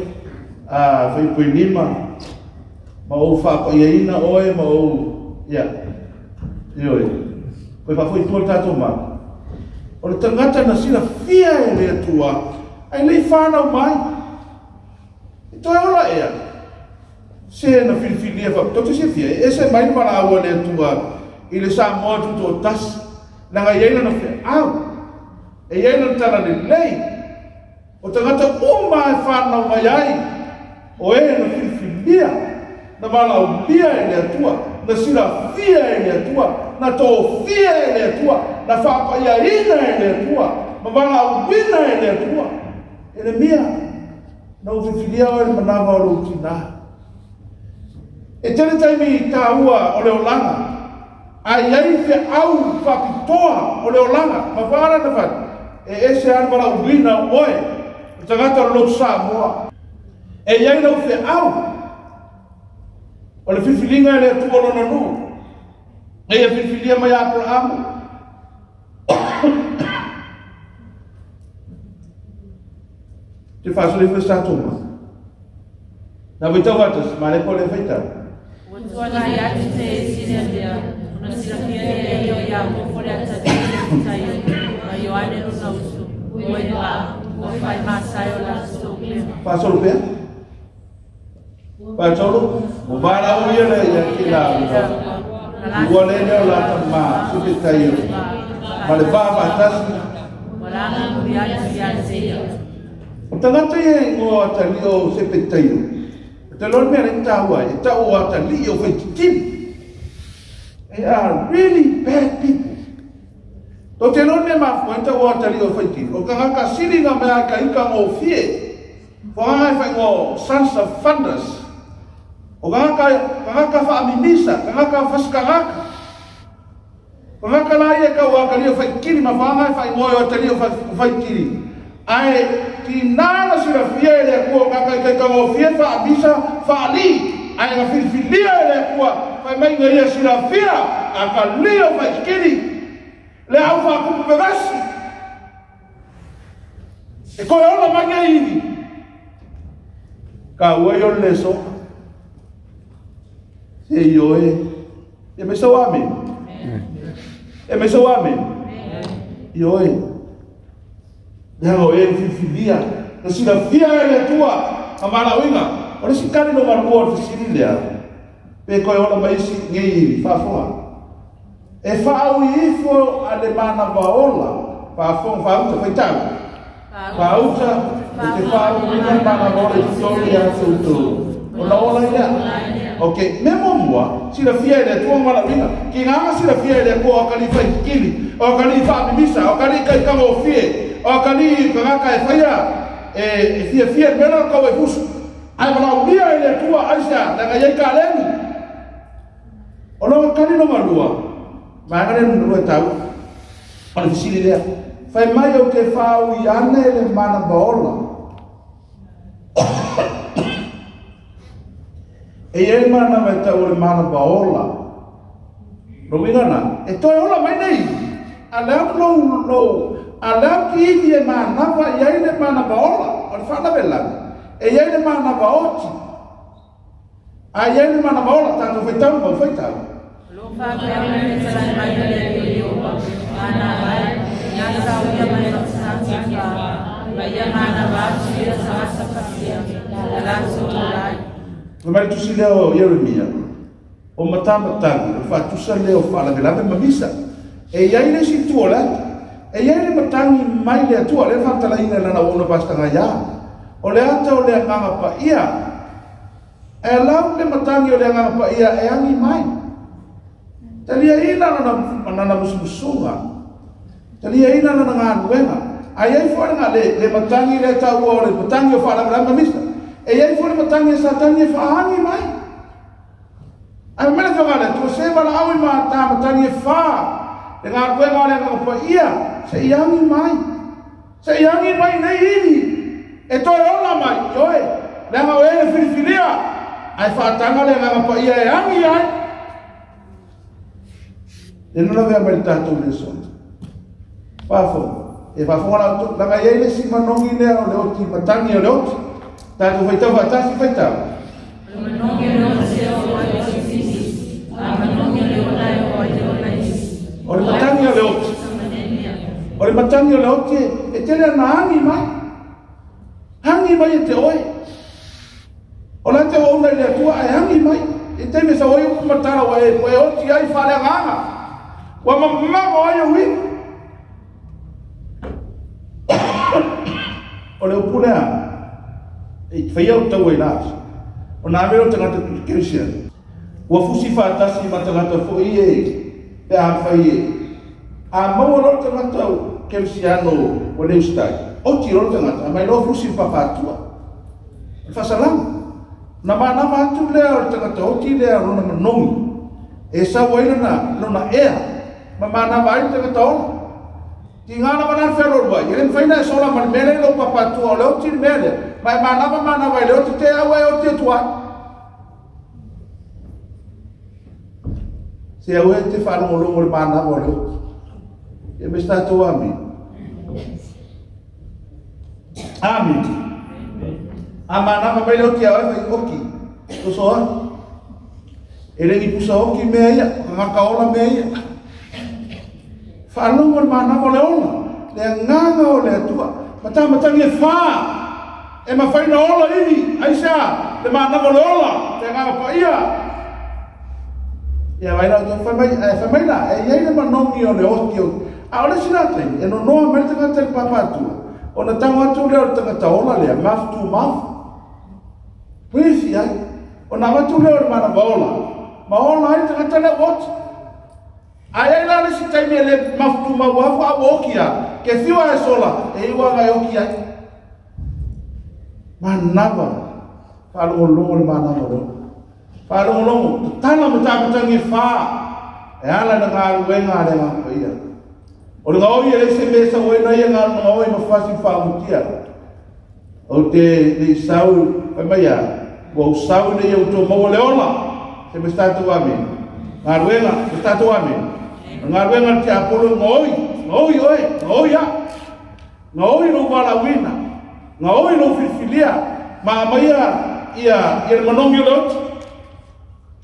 a whai pui lima, ma o whāpaiaina oe ma o, ia, ioi, koe whawhoi tua tātou mā. O O le tagata na silafia e le Atua, ai lei whanau mai. E toe ola ea. Se na filifilia fa to se fia e se mai mala au le Atua i le Samoa tu to tas langa iai na fe au e iai na tala le lei o tagata uma e whanau mai ai o e na filifilia na malaulia e le Atua na silafia e le Atua na tofia e le Atua na whapaiaina e le Atua ma malauina e le Atua e le mia na ufilifilia o e le manawa o le utina. E tele taimi tāua o le olanga, ai ai fe au whapitoa o le olanga, ma whaara na whati, e ese an wala uwina oe, o tagata o lotu Samoa. E iai lau fe au, o le filifilinga e le Atua lona nuu, e ia filifilia mai Abrahamu. Te whaasole sa toma. Na witau atas, ma le po le whaitau. Ua nai atu te e sina lea, ona silafia e ia o Iakopo le atalii le taio, ma Ioane lona uso, o e paa, ua whai maasai o latou pema. Whaasolo pea? Whaasolo? O wala o ia le ia ki la ua le leo la tama, supe taio. Ma le vaa whaatasi. O tagata ia ingoa atalii o sepe taio. Te lor mea le tāua, e tau atalii o whaititini. They are really bad people. Tō te lor mea mafua e tau atalii o whaititini. O kangaka siri ngā mea ka ika ngō fie. Whanganga e whai ngō sons of thunders. O kangaka whaamimisa, kangaka whaskangaka. Kangaka la ia kau atalii o whaititini, ma whanganga e whai ngō atalii o whaititini. Ae, ki nāna silafia e le Atua kaka i kaikangofie whaamisa whaali. Ae nga filifilia e le Atua whai mai nga ia silafia a ka lio whaitikiri. Le au whaakupu pevesi. E koe ola mai ngai iwi. Ka ua i ole le soka. Se i oe. E mai sau amen. E mai sau amen. I oe. Lea o e filifilia, na silafia e le Atua, a malauinga. O le sikani no marua o le fisili lea, pe koe ola mai isi ngei iwi, whaafonga. E whaau ifo a le manawa ola, whaafonga, whaauta, whaitau. Whaauta, e te whaau ina manawa ola i toli a tūtū. O la ola ia. Ok, me mua, silafia e le Atua malauinga. Ki nganga silafia e le Atua o kali whaikikili, o kali whaamimisa, o kali kaikanga o fie. O kali kangaka e whaia e fia fia mena kau e fusu. Ai malaulia e le Atua aisa langa iai ka lengi. O longa kali no malua, maanga le nunua tau, o le fisili lea. Whai mai au te whau i ane le mana baola. E iai mana mai tau o le mana baola. Rowinga na, e toe ola mai nei. A leo lou lou. A leo ki iwi e manawa i ai le manawa ola, o le whaanawe. E iai le manawa oti. A iai le manawa ola, tātou whaitau, mau whaitau. Lo whapea mai me talai mai le Iopa, mana vai, ngā sauia mai no santi wha, mai ia manawa atu ia sawasa whasia, la lato o lai. Mai tusi leo Jeremia, o matamatangi, o whaatusa leo whaalavelave mamisa. E iai le si tua lata. E iai le matangi mai le Atua, le whantalaina lana o ona pastanga ia. O le ata o le anganga pa ia. E lau le matangi o le anganga pa ia e angi mai. Talia ina nana musumusunga. Talia ina nana ngā nuenga. Ai ai fo le le matangi le taua o le matangi o whaalavelave mamisa. E iai fo le matangi e satani e whaangi mai. Ai mele whangale, tua se wala au i tā matangi e whaa. Le ngā kuenga o le ngā pa ia, se iangi mai. Se iangi mai nei iwi. E toe ola mai, ioe. Le ngā oe le filifilia. Ai whaatanga le ngā pa ia e angi ai. E nuna vea mai le tātou le sona. Whaafonga. E whaafonga la utu. Langa iai le si manongi lea o le oti, matangi o le oti. Tātou whaitau whaatasi whaitau. O le manongi o le oti e o le oti sisi. A manongi o le ona e o le ona isi. O le matangi o le oti. O O le matagi o le oti e tele ana agi mai. Agi mai e te oe. O la te ouna i le Atua ae agi mai. E taimi e sau ai upu ma tala ua e oti ai faaleagaga. Ua mamamo ai ou ivi. O le upu lea, e faia o tau ai la aso. O nā mea o tagata kerisiano. Ua fusi faatasi ma tagata foi e pe a fai e. A maua loa le tagata kerisiano ua le usitai, oti loa le tagata, a mai loa fusi le papaatua. O le faasalaga. Na manava atu lea o le tagata oti lea lona manogi, e sau ai lona ea, ma manava ai le tagata ola. Tiga lava la le fealualuai, e le mafai ona e sola ma le mea lea i lou papaatua, o le oti le mea lea, ma e manava manava i le oti, te au e oti atu ai. Se au e te faalogologo i le manava o le oti. Ia me se tatou amini. Amini. A manava mai le oti a oe fai oki, soso ai. E le ni pusa oki mea ia, kangaka ola mea ia. Faalogo le manava o le ola, le agaga o le Atua. Matamatagi e whā, e mawhai na ola ivi, aisea, le manava o le ola, le agaga paia. Ia vai la whai mai, whai mai la, e iai le manogi o le oti o. A o le sina taimi, e nonoa mai le tagata i le papaatua. O na tango atu lea o le tagata ola lea, mouth to mouth. Breathe ai. O na avatu lea o le manava ola, ma ola ai le tagata lea ua oti. Ai ai la le si taimi e le mouth to mouth afu a ua oki a, ke whiua e sola, e iwa ngai oki ai. Manava, whaalongolongo le manava o le ola. Whaalongolongo, tatala matamatangi e whā, e ala na ngā ruenga a le ngā paia. O le ngaoi e leise me sa oe nei ngā ngaoi ma whasi whaamutia. O te le sau, whai mai a, ua usau nei au tō maua le ola, se me tātou amen. Ngā ruenga, me tātou amen. Ngā ruenga te apolo ngaoi, ngaoi oe, ngaoi a. Ngaoi lou walauina, ngaoi lou filifilia, ma amaia ia le manogi o le oti.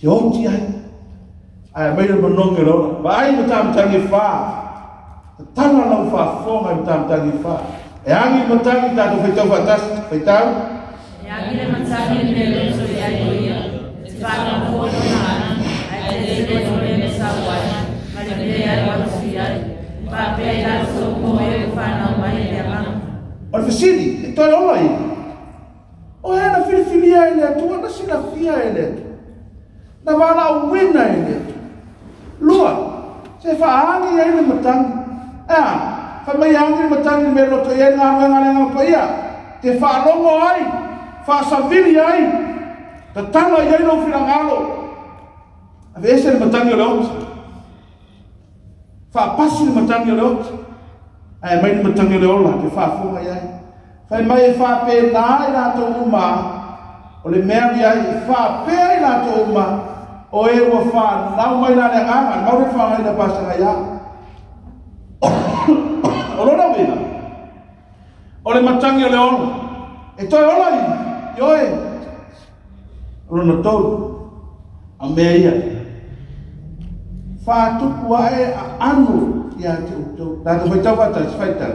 Te oti ai. Ai mai le manogi o le ola. Vaai matamatangi e whā. Tatala lau whaafonga i matamatangi e whā. E angi matangi tātou whaitau whaatasi, whaitau. E angi le matangi le mea loto i ai o ia. E te whanau hono na ana, ai te le loto le me sau ai, ma le mea ai watu i ai. Whapea i latou mo e o whanau mai e le agaga. O le fesili, e toe ola ia. O ea na filifilia e le Atua, na silafia e le Atua. Na walauina e le Atua. Lua, se whaangi ai le matangi. Ea, whai mai angi le matangi me loto i ai ngā ruenga le ngā paia. Te whaalongo ai, whaasavili ai, tatala i ai lau whirangalo. Ave ese le matangi o le oti. Whaapasi le matangi o le oti. Ae mai le matangi o le ola, te whaafonga i ai. Whai mai e whaape nā i rātou uma, o le mea ni ai e whaapea i rātou uma, o e ua whānau mai la le agaga, mau le whangai na pasanga ia. O lona uiga, o le matangi o le ola, e toe ola i, i oe, o lona tolu, a mea ia. Whātupu ae a anu ia te outou. Tātou whaitau whātasi, whaitau.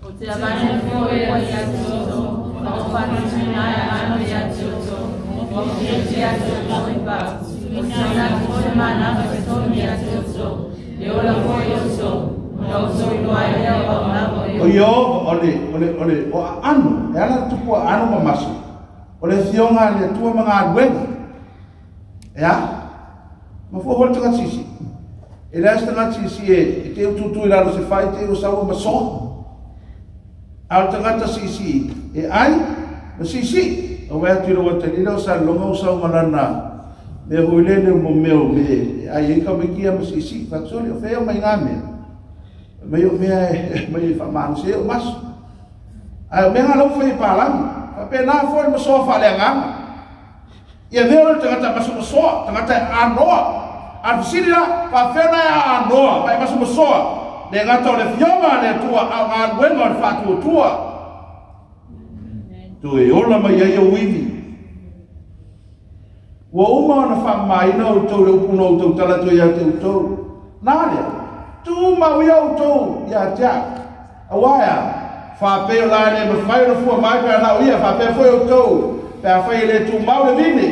O te avane fo e ua ia te outou, ma o whātupu ae a anu ia te outou, o te ia te outou i pā, o te nā te te manava te tonu ia te outou, e ola fo i outou, o na outou i loa e lea o aunava o O Iova, o le, o le, o le, o a anu, e ala tupu a anu ma maso, o le fionga le atua ma ngā ruenga. E a? Ma fua hoi tanga sisi. E lea se tangata sisi e te ututu i lalo se whai te o saua ma soa. A o tangata sisi e ai, ma sisi, o wea atu i rawa tani o sa longa o sau malana, me hoi lele mo meo me e ai e ka mikia ma sisi, whatsoli o whea mai ngā mea. Mai o mea e mai e whamanu se o maso. Ai o mea ngā lau whai pālangi, whape nā foi ma soa whalea ngānga. Ia mea o le tangata maso masoa, tangata e anoa. A fisili la, whawhena e a anoa, mai maso masoa. Le ngata o le fionga le atua, au ngā ruenga o le whātuatua. Tu e ola mai ai o iwi. Ua uma ona whamāina o tau le upuna o tau talato ia te utou. Nā lea, tu mau ia o tau ia te au. Auā faapea o la e le mafai ona fua mai pe a na o ia, faapea foi outou pe afai e le tumau le vine,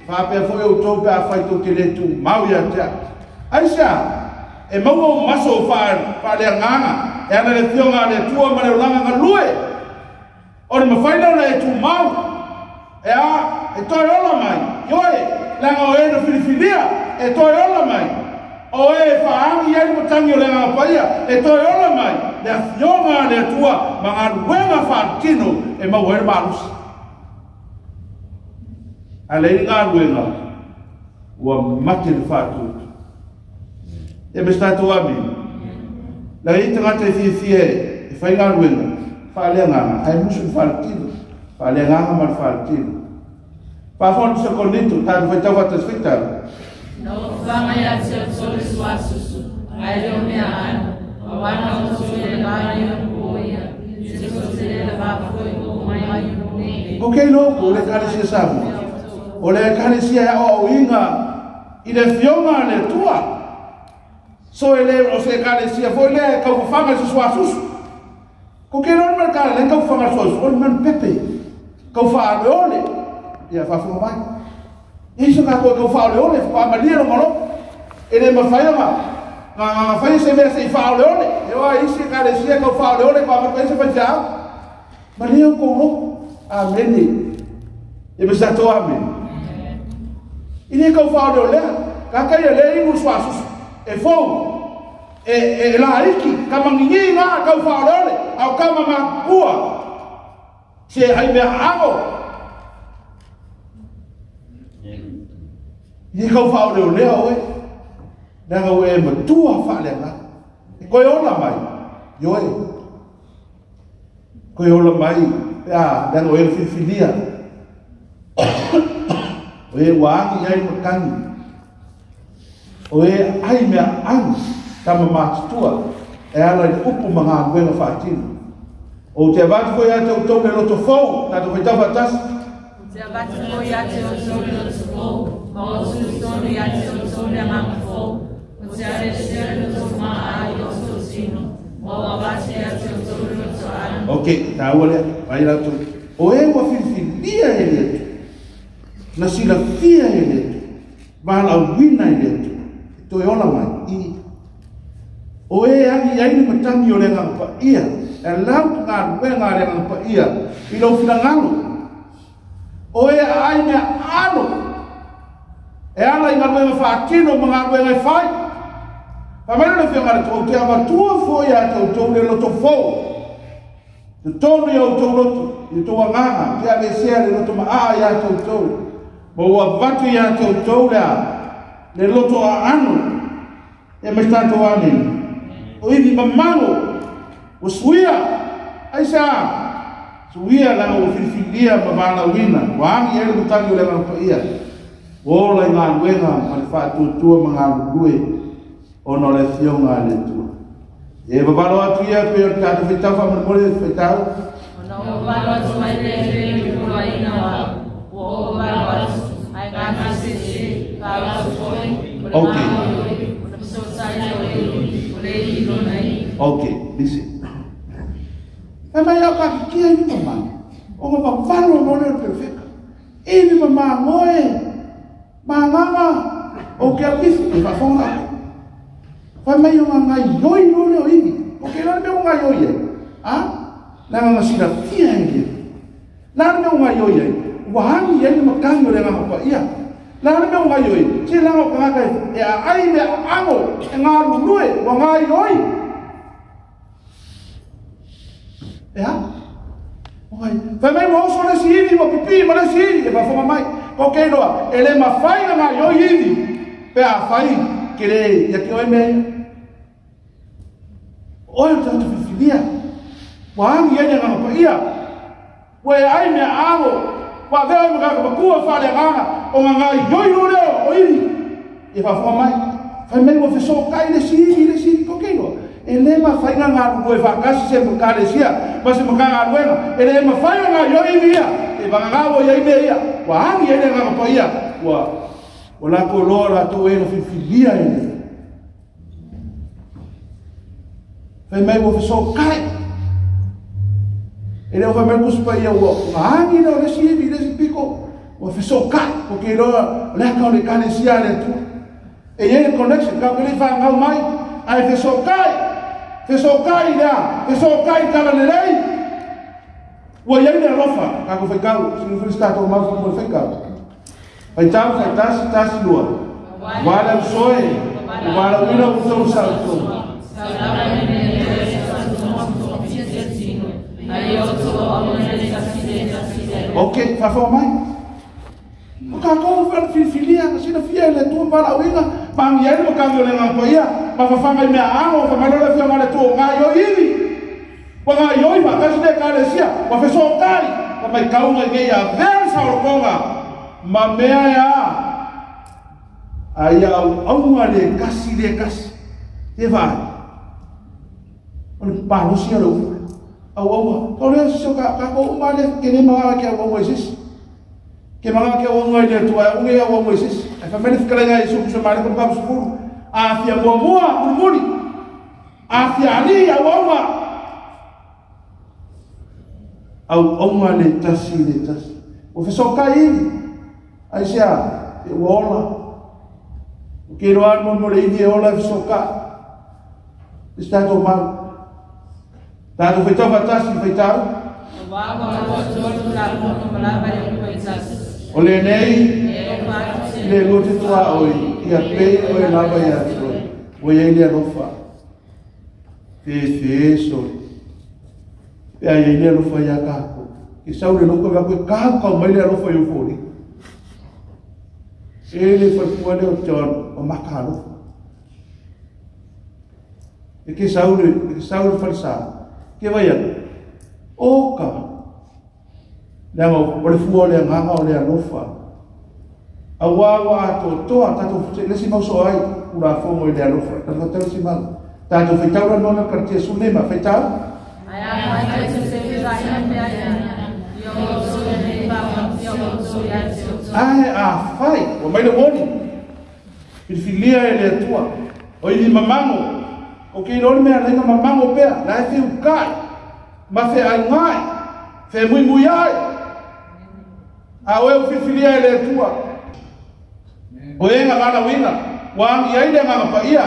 faapea foi outou pe afai tou te le tumau ia te au. Aisea? E maua ou maso faaleagaga e ala i le Afioga a le Atua ma le olaga galue. O le mafai lea ona e tumau, e a, e toe ola mai, ioe, leaga o e na filifilia, e toe ola mai. O e faaagi ai le matagi o le Agaga Paia, e toe ola mai le Afioga a le Atua ma galuega faaletino e maua ai le malosi. A leai ni galuega, ua mate le faatuatu. Ia ma se tatou amene. Leaga e i ai tagata e fiafia e fai galuega faaleagaga, ae musu i le faaletino, faaleagaga ma le faaletino. Faafofoga le Korinito, tatou faitau faatasi faitau. Na ou faga ia te outou le suasusu, ae le o mea aano, auā na outou i le va i ona po ia, se tou te le lavā foi mo mai ai O ke loko o le Ekalesia Samoa, o le Ekalesia e aoaoina i le Afioga a le Atua. So e le o se Ekalesia foi lea e kaufafaga i se suasusu. Ko ke loa le kala le kaufafaga i suasusu, o le manu pepe, kaufaaleole, ia faafofoga mai. E i se kako e kaufaaoleole, faamalie lo malo. E le mafai ona nga fai se mea se i faaoleole. E oa isi Ekalesia kaufaaoleole, kwa maka se faifeau. Malie o kou loko. Amene. E me sa to amene. I le kaufaaleolea, kaka ia le inu suasusu. E fou, e laiki, ka mangigi ngā kaufaaleole, au ka mamakua, se ai mea ago. I le kaufaaleolea oe, leaga ua e matua faaleagaga. E koe ola mai, ioe. Koe ola mai, pe a, leaga o e le filifilia. O e ua agi ai matagi. O e ai mea agi, tama matutua, e ala i le upu ma galuega faatino. O te avatu foi ia te outou le loto fou, tatou faitau faatasi. Te avatu foi ia te outou le loto fou, ma o tuitonu ia te outou le agaga fou, o te aveesea le loto ma'a i o outou tino, ma o avatu ia te outou le loto aano. Ok, taua lea, vai la outou. O e ua filifilia e le Atua, na silafia e le Atua, valaauina e le Atua, e toe ola mai i. O e agi ai le matagi o le Agaga Paia, e lau ka galuega a le Agaga Paia i lou finagalo. O e aai mea aano, e ala i galuega faatino ma galuega e fai. Fai mai le Afioga a le Atua, ou te avatua foi ia te outou le loto fou. Totonu ia outou loto, i outou agaga, te aveesea le loto ma'a ia te outou. Ma ua avatu ia te outou le loto aano, e mai tatou amene. O ivi mamago, ua suia, aisea, suia leaga ua filifilia ma valaauina, ua agi ai le matagi o le Agaga Paia. Ua ola i galuega ma le faatuatua ma galulue ona o le Afioga a le Atua. E vavalo atu ia pe o le tatou faitau faamolemole le faitau. Ona ou vavalo atu ai lea e pei o le poloaiga o au, ua ou vavalo atu, ae gasesese, faausu foi, o le Ok. maoioi, o le fesootai o ivi, o le ivi lona ivi. Ok, listen. Fai mai au kakikia ivi mamago. O nga vavalo no le o le perfeka. Ivi mamago e, magaga, o ke au kifu, e faafofoga la. Fai mai o nga ngaioi no le o ivi. O ke la le mea o ngaioi ai. A? Leaga nga silafia e le. La le mea o ngaioi ai. Ua agi ai le matagi o le Agaga Paia. La le mea o ngaioi. Se laga o kangaka e aai mea ago, e galulue, ua ngaioi. E a? O ngai. Fai mai ua oso le isi ivi, ua pipii ma le isi ivi, e faafofoga mai. Ko ke iloa, e le mafai na ngaioi ivi, pe afai ke le ia ke oe mea ia. Oe o te tagata filifilia. Ua agi ai le Agaga Paia. Ua e ai mea ago, ua avea oe ma kaka matua faaleagaga, o nga ngaioi lo lea o ivi. E faafofoga mai. Fai mai ua fesootai le isi ivi, le isi ivi, ko ke iloa. E le mafai na galulue faatasi se Ekalesia ma se Matagaluega. E le mafai ona ngaioi ivi ia. E vagagā ua i ai mea ia. Ua agi ai le Agaga Paia. Ua latou loa latou e na filifilia e le. Fai mai ua fesootai. E le o whamel kusi pa ia ua ngaangi na o lesi iwi, lesi piko, ua fesokai, ko ke loa, o lea kau le kane sia le atua. E iei le connection, kau ke le whangau mai, ai fesokai, fesokai lea, fesokai kala lelei. Ua iei le alofa, kako whaikau, sinu whiri tātou mau whakamua whaikau. Whaitau, whaitasi, tasi lua. Wala usoe, wala uina utou sa utou. Ok, whawhau mai. O kākou whana whiliwhilia, sina fia le tua pala uinga, maangi ai mo kāngi o le ngā paia, ma whawhanga i mea ango, whamailola whia ngā le tua o ngā ioi iwi. Wa ngā ioi whakasi le kālesia, wa wheso kai, wa mai kaunga i ngei a vea saorokonga, ma mea ea, ai au aunga le kasi le kasi, te vai. O le palosia le ufu. Au aua, o le sio ka ko uma le ke ne manga ke au aua sis. Ke manga ke au aua ile tua au nge au aua sis. Ai fa mele fikala ngai su su male ko pa su furu. A fia mua mua mulmuli. A fia ali au aua. Au aua le tasi le tasi. O feso kai. Ai sia e ola. O ke roa mo mo le ivi ola feso ka. Está tomando. Tātou whaitau whatasi whaitau. O le nei, le lua te tua oi, ia pei o e lava ia toi, o ia ile alofa. Fe fe sori. Pe a ia ile alofa ia kākou. Ke sau le loko vea koe kāu kau mai le alofa i ufori. E le whalipua leo John o maka alofa. E ke sau le whalisaa. Ke vai atu, o ka, leanga o le fua o le anganga o le alofa. Aua ua atoatoa, tātou lesi mau so ai, ura fongo i le alofa. Tātou tau lesi mau. Tātou whaitau ra nona karatia sulema, whaitau? Ae a whai, o mai le woni, whiliwhilia e le atua, o i mamango, o ke irori mea lenga mamango pea, la e whiu kai, ma whe ai ngai, whe mui mui ai. A oe o whiliwhilia e le atua. O e ngā ngana winga, wa angi ai le ngā paia,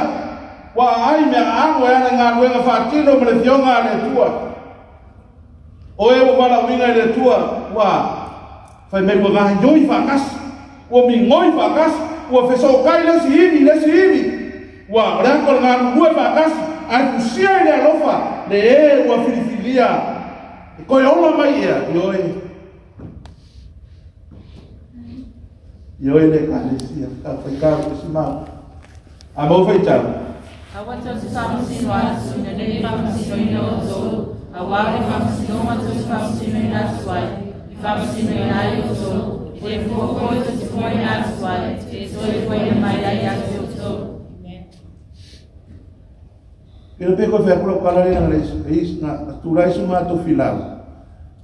wa ai mea ango e ana ngā nuenga whātino ma le whionga a le atua. O e o wala winga e le atua, wa whai mei ua ngā ioi whakasi, ua mingoi whakasi, ua whesaukai lesi iwi, lesi iwi. Ua lea ko ngā nue whakasi, ai kusia i le alofa, le e ua whiliwhilia. E koe ola mai ea, i oe. I oe le kālesia, ka whaikau te simau. A mau whaitau. Awa tau se whamasino atu, na nei whamasino ina o tō, awa le whamasino atu se whamasino ina atu ai, i whamasino ina ai o tō, i te fuakoe te te koe ina atu ai, te toi koe ina mai ai atu o tō. Pero pe koe whakura kala le nanga leis, na tūrai su ngā tō filau.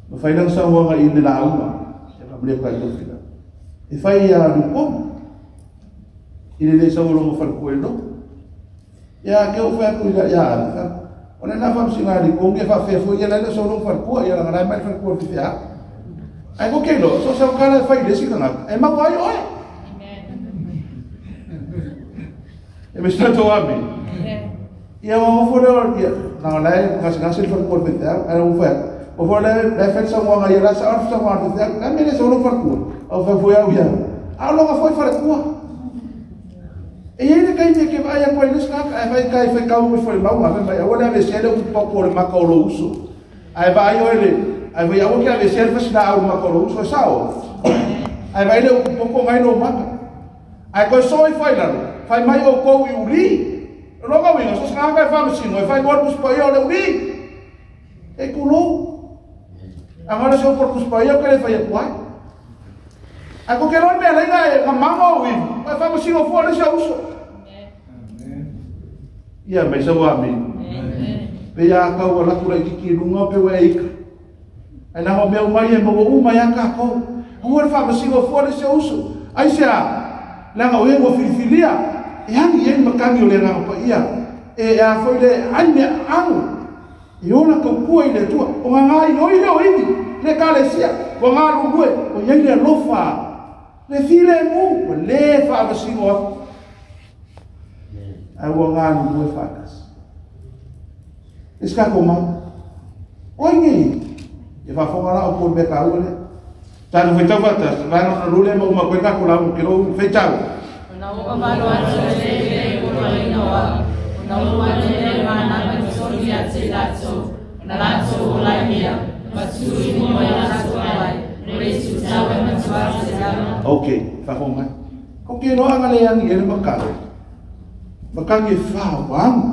Ma whainang sa huanga i le lauma, e whamle koe tō filau. E whai ia lukomu, i le le sa urongo whalukue no. Ia ke o whaku ia ia, o le nā whamsi ngā likongi e whawhefo ia le sa urongo whalukua, ia langa rai mai whalukua whiwhia. Ai ko keilo, so sa ukala e whai lesi kanga, e mau ai oe. E me sato ame. Ia o fo le ia nanga lai ngasi ngasi le whalukua whiwhia, ai o whai. O fo le lai whai sa uanga ia la sa orf sa uanga whiwhia, la mele sa urongo whalukua. Au whai au ia. Au longa foi whalukua. E ia le kai me ke vai a koe lesi kaka, ai vai kai whai kau me whai maunga, whai mai, aua le ave sele upu papu o le maka o lo uso. Ai vai oe le, ai vai aua ke ave sele whasina au maka o lo uso, e sao. Ai vai le upu papu ngai lo maka. Ai koe soi whai lalo, whai mai o kou i uli. Longa winga, so sanga kai whamasino, e whai koe kuspa ia o le uli. E kulou. Angara se o por kuspa ia o ke le whai aku ai. Ai ko ke roi mea leinga e ngā manga o iwi, ai whamasino fua le sia uso. Ia mai sau ame. Pe ia kau a laku lai kiki lunga pe ua eika. Ai nanga mea umai e maua uma ia kākou. Aua le whamasino fua le sia uso. Ai sea, langa o e ua whiliwhilia. E hangi e makangi o le ngā pa ia. E a foi le ai mea ango. E ola kaukua i le Atua, o ngā ngā ioi leo iwi, le kalesia, ua ngā lulue, o iai le alofa, le file mu, ua le whaavasingo aku. Ai ua ngā lulue whaakasi. E se kako mau. Oi ngei, e whaafonga la o koe mea ka ua le. Tātou whaitau whaatasi, vaenga ona lule ma uma koe kako lau ke lou whaitau. Na o malo atu le le ko ina wa. Na o atu le mana ma soni atu lato. Na lato o la mia. Matui mo mai lato ai. Re su tawe matua se la. Okay, whafonga mai. Ko ke loa nga le angi e le makanga. Makanga e wha wangi.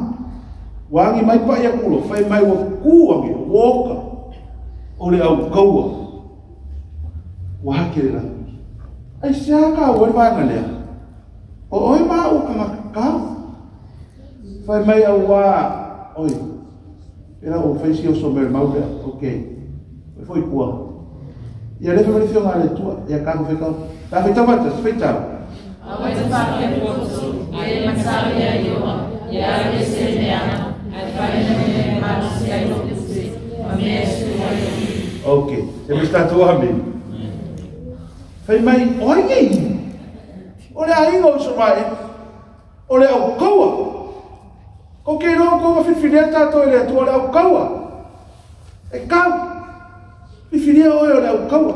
Wangi mai pa ia kulo, whai mai wa kuangi, woka. O le au kaua. Wa hake le rangi. Ai se aka o le vaenga lea. O oi ma u kanga kakau. Whai mai au wā, oi. Pera o whaisi o so mere mau lea, okay. Oi foi kua. Ia lefe mani whio ngā le tua, ia kako whekau. Tā whaitau wata, se whaitau. Awe te whake poto, e matau ia ioa, ia ave se mea, ai whai me malosi ai o pute, ma mea sua i o. Okay, se me sta tua amen. Whai mai, oi ngei. O le ainga o Israel, o le au kaua. Ko ke roa ko whiwhiria tātou i le atua o le au kaua. E kau, whiwhiria oe o le au kaua.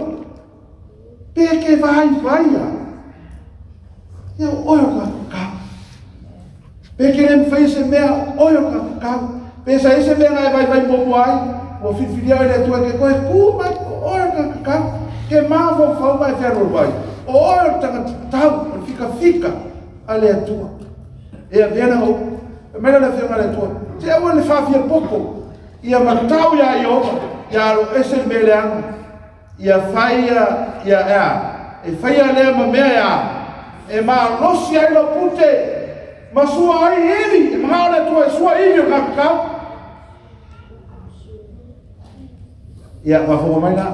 Pē ke whai whaia. Ia oe o ka kau. Pē ke le mwhai se mea oe o ka kau. Pē sa ese mea ngai vai vai momo ai. Ua whiwhiria oe le atua ke koe kū mai o oe o ka kau. Ke māwhau whau mai whiaro vai. O oe o tanga tau, o le fika fika a le atua. E a vena o, e mena le whionga le atua. Te aua le whawhia poko, ia matau ia Iova, ia alo ese le meleanga, ia whaia, ia ea, e whaia lea ma mea ea, e maalosi ai lo pute, ma sua ai iwi, e mga o le atua e sua iwi o kakakau. Ia, whawhonga mai nā.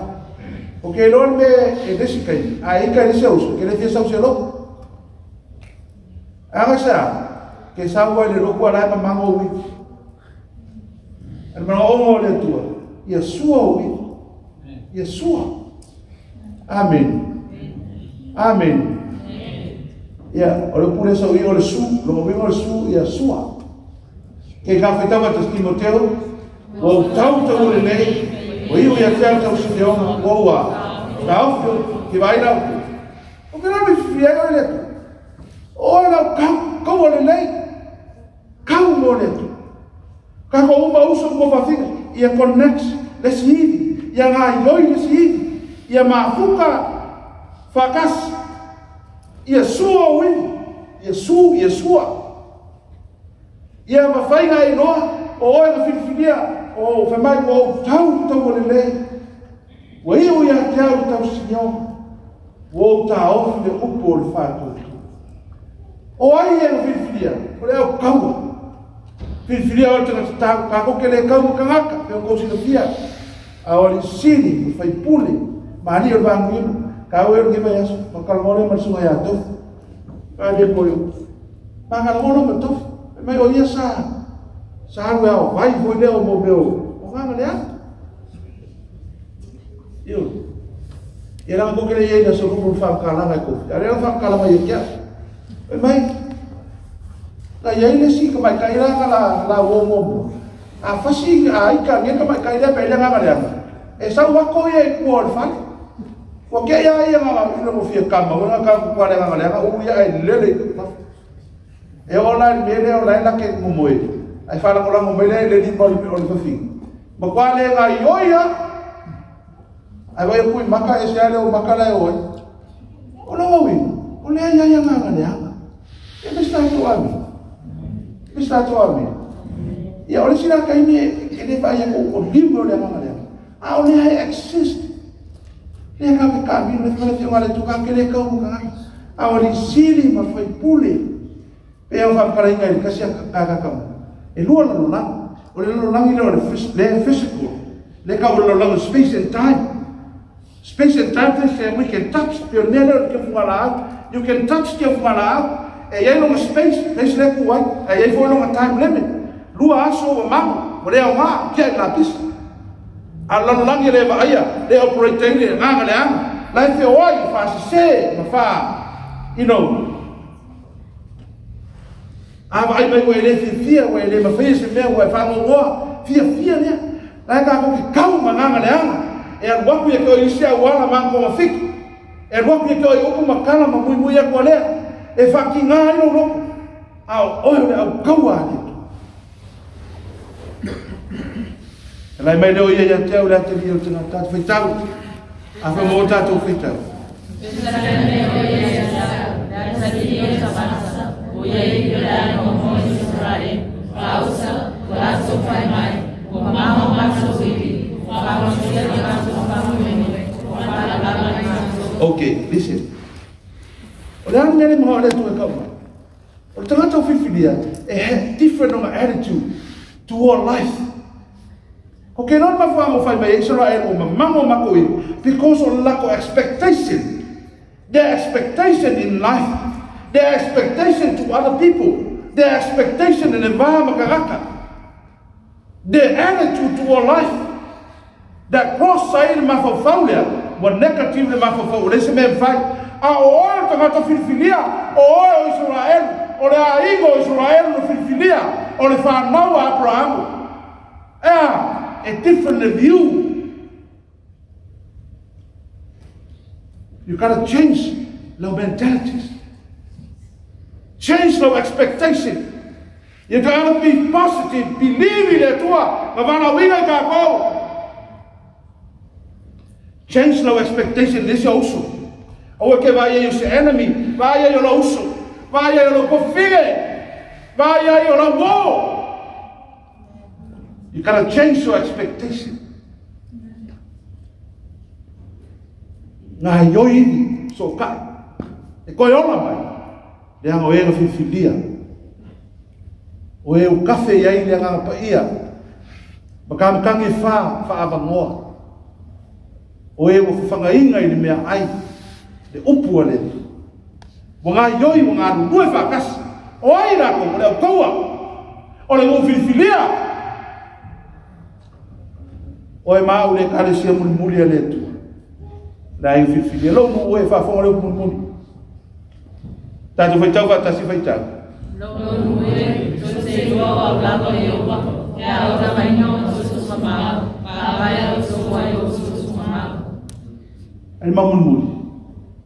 O ke loa me e lesi kai, a e kai lesi auso, ke le fia sau se loko. Anga se a, ke sau ai le loko ala e mamango ui. Ana mana ongo o le atua, ia sua ui. Ia sua. Amen. Amen. Ia, o le pule sau i o le su, longo wingo o le su, ia sua. Ke ka whaitawa tas Timoteo, o tau tau le nei, o iu ia te au tau sineonga, o ua, ka aufio, ki vai lau. O ke rami whiwhi ai o le atu. O e lau kau, kau o le nei, kau mo le atu. Ka ko uma uso mo wawhinga, ia connect le sihivi, ia ngā ioi le sihivi, ia mafuka whakasi, ia sua uivi, ia su, ia sua. Ia mawhainga i noa, o oe nga whiriwhiria, o whamai o au tau tau o le lei. Ua iu ia te au tau sinionga, ua au tā ofi le upu o le whātōtō. O ai e nga whiriwhiria, o le au kaua. Whiriwhiria o le tangata tau, ka koke le kau makangaka, pe o kau fia. A o le sini, o whaipule, maani o le whanguinu, ka au e rungi vai aso, makalangole ma le sunga ia tofu. Ka le koe, makalangolo ma tofu, mai o ia sa, sa alu ao vai foi leo mo meo, o nganga le atu. Io, ia langa koke le ia ina so kumu whankalanga i kofi, a lea whankalanga ia kia. Mai, la ia ile si ka mai kai la la la wo mo. A fasi a ika nge ka mai kai le pe le nganga le anga. E sau wako ia i kua o le whale. Wa ke ia ia nganga ina mo fia kama, wa nga ka kua le nganga le anga, u ia e lele i kupa. E o la me le o la la ke ngomoe. Ai fala ko la ngomoe le le di mo le o le fafi. Ma kwa le nga ioia. Ai vai kui maka e se ale o maka la e oi. O lo wi. O le ia ia nganga le anga. E me sta to ami. Me sta to ami. Ia o le sila kai me e le vai ko o limu le nganga le anga. A o le ai exist. Le ka ka mi le fala fionga le tuka ke le ka o ka. A o le sili ma fai pule. Pe au whamparainga i kasi a kakakama. E lua la lolang. O le lolang i leo le physical. Le ka o le lolang space and time. Space and time they say we can touch. Pe o nea leo ke funga la au. You can touch ke funga la au. E iai longa space, le se le kuai. E iai fo longa time limit. Lua aso o mangu. Ua le aoga, tiai le lapisi. A o le lalolagi e le vaaia, le operate ai le agaga leaga, la e feoai, faasese ma fa, you know. A vaai mai ua e le fiafia, ua e le mafaia se mea, ua e fagogoa, fiafia lea. La e tatou te tau ma agaga leaga, e alu atu ia te oe i isi auala ma togafiti, e alu atu ia te oe i upu ma tala ma muimui atu a lea, e faatiga ai lou loto, a o oe o le aukaua a le Atua. E lai mai lea o ia ia te au le atalii o le tagata tatou faitau. A fai mo tatou faitau. Okay, listen. O le a le mea le maha o le Atua e kau mai? O le tagata o filifilia, e have different ona attitude toward life. Ko ke loa le mafuaaga ua fai mai ai Isaraelu o mamago o matou iwi, because o le latou expectation, their expectation in life, their expectation to other people, their expectation in le va ma tagata, their attitude toward life, that cross ai le mafaufau lea, ua negative le mafaufau, ua leai se mea e mafai. A o oe o le tagata filifilia, o oe o Isaraelu, o le aiga o Isaraelu na filifilia, o le fanau a Aperahamo. E a? E different le view. You gotta change lau mentalities. Change lau expectation. You gotta be positive, believe i le Atua, ma valaauina i tatou. Change lau expectation i le isi ou uso. Aua e te vaai ai o se enemy, vaai ai o lou uso, vaai ai o lou kofine, vaai ai o lau uo. You gotta change your expectation. Ngāioi iwi, sootai. E koe ola mai, leaga o e na filifilia. O e u kafe i ai le agaga paia, ma ka matangi e wha, whaavanoa. O e ua fafagaina i le mea ai, le upu a le Atua. Ua ngāioi, ua galulue faatasi. O ai latou, o le au taua, o le nuu filifilia. Oe ma au le Ekalesia mulimuli a le Atua. Le aiga filifilia. Lou nuu e faafofoga le upu mulimuli. Tatou faitau faatasi faitau. Lou nuu e, so te iloa o au lava Ieova, e a o lavaina o usuusu mamao, paavae a usu ai o usuusu mamao. Ai le mau mulimuli.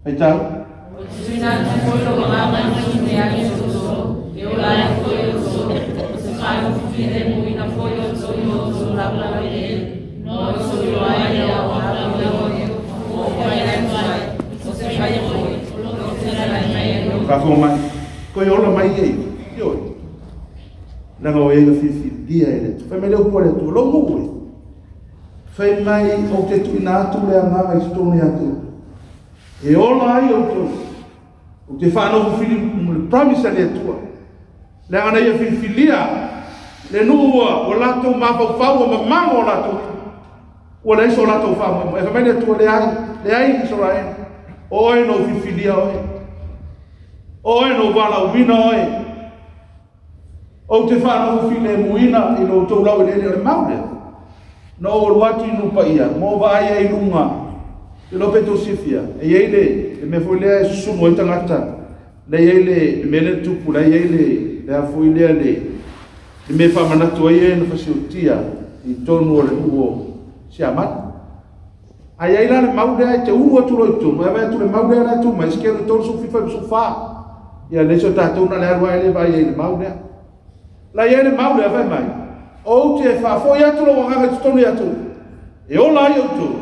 Faitau. O te tuuina atu foi lou agaga i usu me age o outou, e ola ai foi outou, o se faanofofilemuina foi outou i o outou laulau eleele, no outou iloa ai lea o au lava Ieova, ua ou fai atu ai, o se faia foi, o lo fetalai mai ai outou. Faafofoga mai, toe ola mai ia iwi, ioe, leaga o e na filifilia e le Atua. Fai mai le upu a le Atua, lou nuu e, fai mai ou te tuuina atu le agaga i totonu ia te outou, e ola ai outou, ou te faanofo fili le promise a le Atua, leaga na ia filifilia le nuu ua latou mafaufau, ua mamago o latou iwi, ua leai so latou faamoemoe. Fai mai le Atua, leai, leai Isaraelu, o oe na ou filifilia oe, o oe na ou valaauina oe, ou te faanofo filemuina i lo outou laueleele o le mau lea. Na ou alu atu i nuu paia, ma ou vaai ai i luga, te iloa pe tou silafia, e i ai le mea foi lea e susunu ai tagata, la e i ai le mea lea e tupu, la e i ai le, le a foi lea, le mea e faamanatu ai e na fasiotia i totonu o le nuu o Siamani. A i ai la le mau lea e te ulu atu loa i totonu, e vaai atu le mau lea la e tu mai, sikelu i 37 ma 14. Ia leai se o tatou na le alu ae le vaai ai i le mau lea. La i ai le mau lea fai mai, ou te faafoi atu lou agaga i totonu ia outou, e ola ai outou,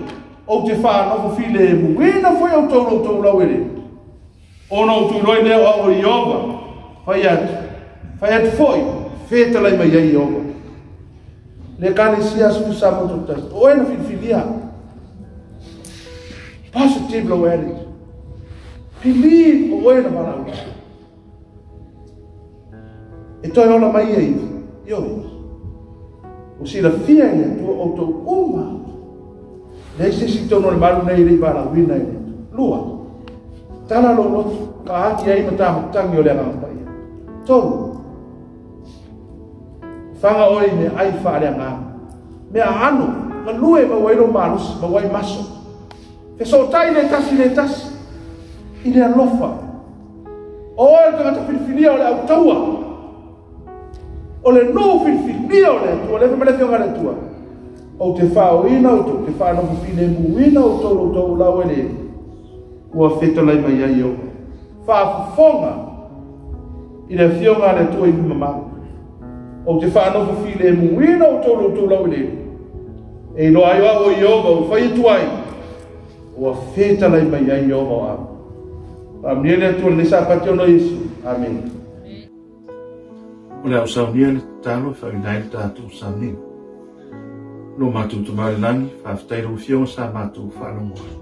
ou te faanofo filemuina foi outou lo outou laueleele, ona outou iloa ai lea o au o Ieova. Fai atu, fai atu foi, fetalai mai ai Ieova. Le Ekalesia Aso Samoa Toatasi, o oe na filifilia. Positive lou attitude. Believe o oe na valaauina. E toe ola mai ia iwi, ioe. Ua silafia e le Atua outou uma. Leai se isi i totonu o le malu nei e le i valaauina e le Atua. Lua, tala lou loto, ka ati ai ma tāmatangi o le Agaga Paia. Tolu, Faga oe i meaai faaleagaga. Mea aano, galue e maua ai lou malosi, maua ai maso. Fesootai le tasi i le tasi i le alofa. O oe le tagata filifilia o le au taua, o le nuu filifilia o le Atua, lea fai mai le Afioga a le Atua, Ou te faaoina outou, ou te faanofo filemuina outou lou taulau eleele, ua fetalai mai ai Ieova. Faafofoga i le Afioga a le Atua i nuu mamao. Ou te faanofo filemuina outou lou outou laueleele, e iloa ai o au o Ieova ua fai atu ai, ua fetalai mai ai Ieova o au. Faamanuia le Atua i lenei Sapati ona o Iesu. Amene. O le a ou saunia le tatalo e faauiga ai le tatou sauniga. Lo matou Tama i le Lagi, faafetai i lau Afioga sa matou faalogo ai.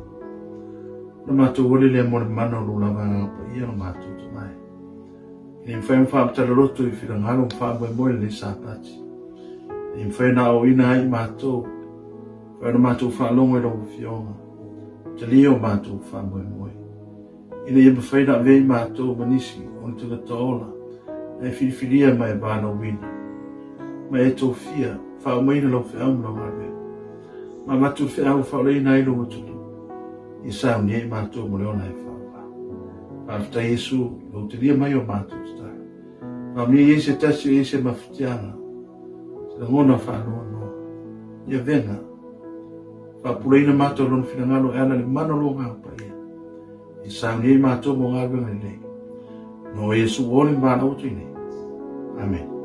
Na matou ole lea mo le mana o lou lava agaga paia lo matou Tama e. E le mafai ona faamatala loto i finagalo ma faamoemoe lenei Sapati. E le mafai ona aoina ai i matou, mafai ona matou faalogo i lau Afioga, talia o matou faamoemoe. Ina ia mafai ona avea i matou ma nisi o ni tagata ola na e filifilia ma e valaauina, ma e tofia, faaumaina lau feau ma lau galuega, ma avatu le feau e faaolaina ai lou atunuu, ia saunia i matou ma le ola e faavavau. Faafetai Iesu i lou talia mai o matou tatalo. Faamanuia i ai se tasi o i ai se mafatiaga, se lagona faanoanoa, ia vega, faapulaina matou lona finagalo e ala i le mana o lou Agaga Paia. E saunia i matou mo galuega lelei. No Iesu ua oli ma valaau atu nei. Amen.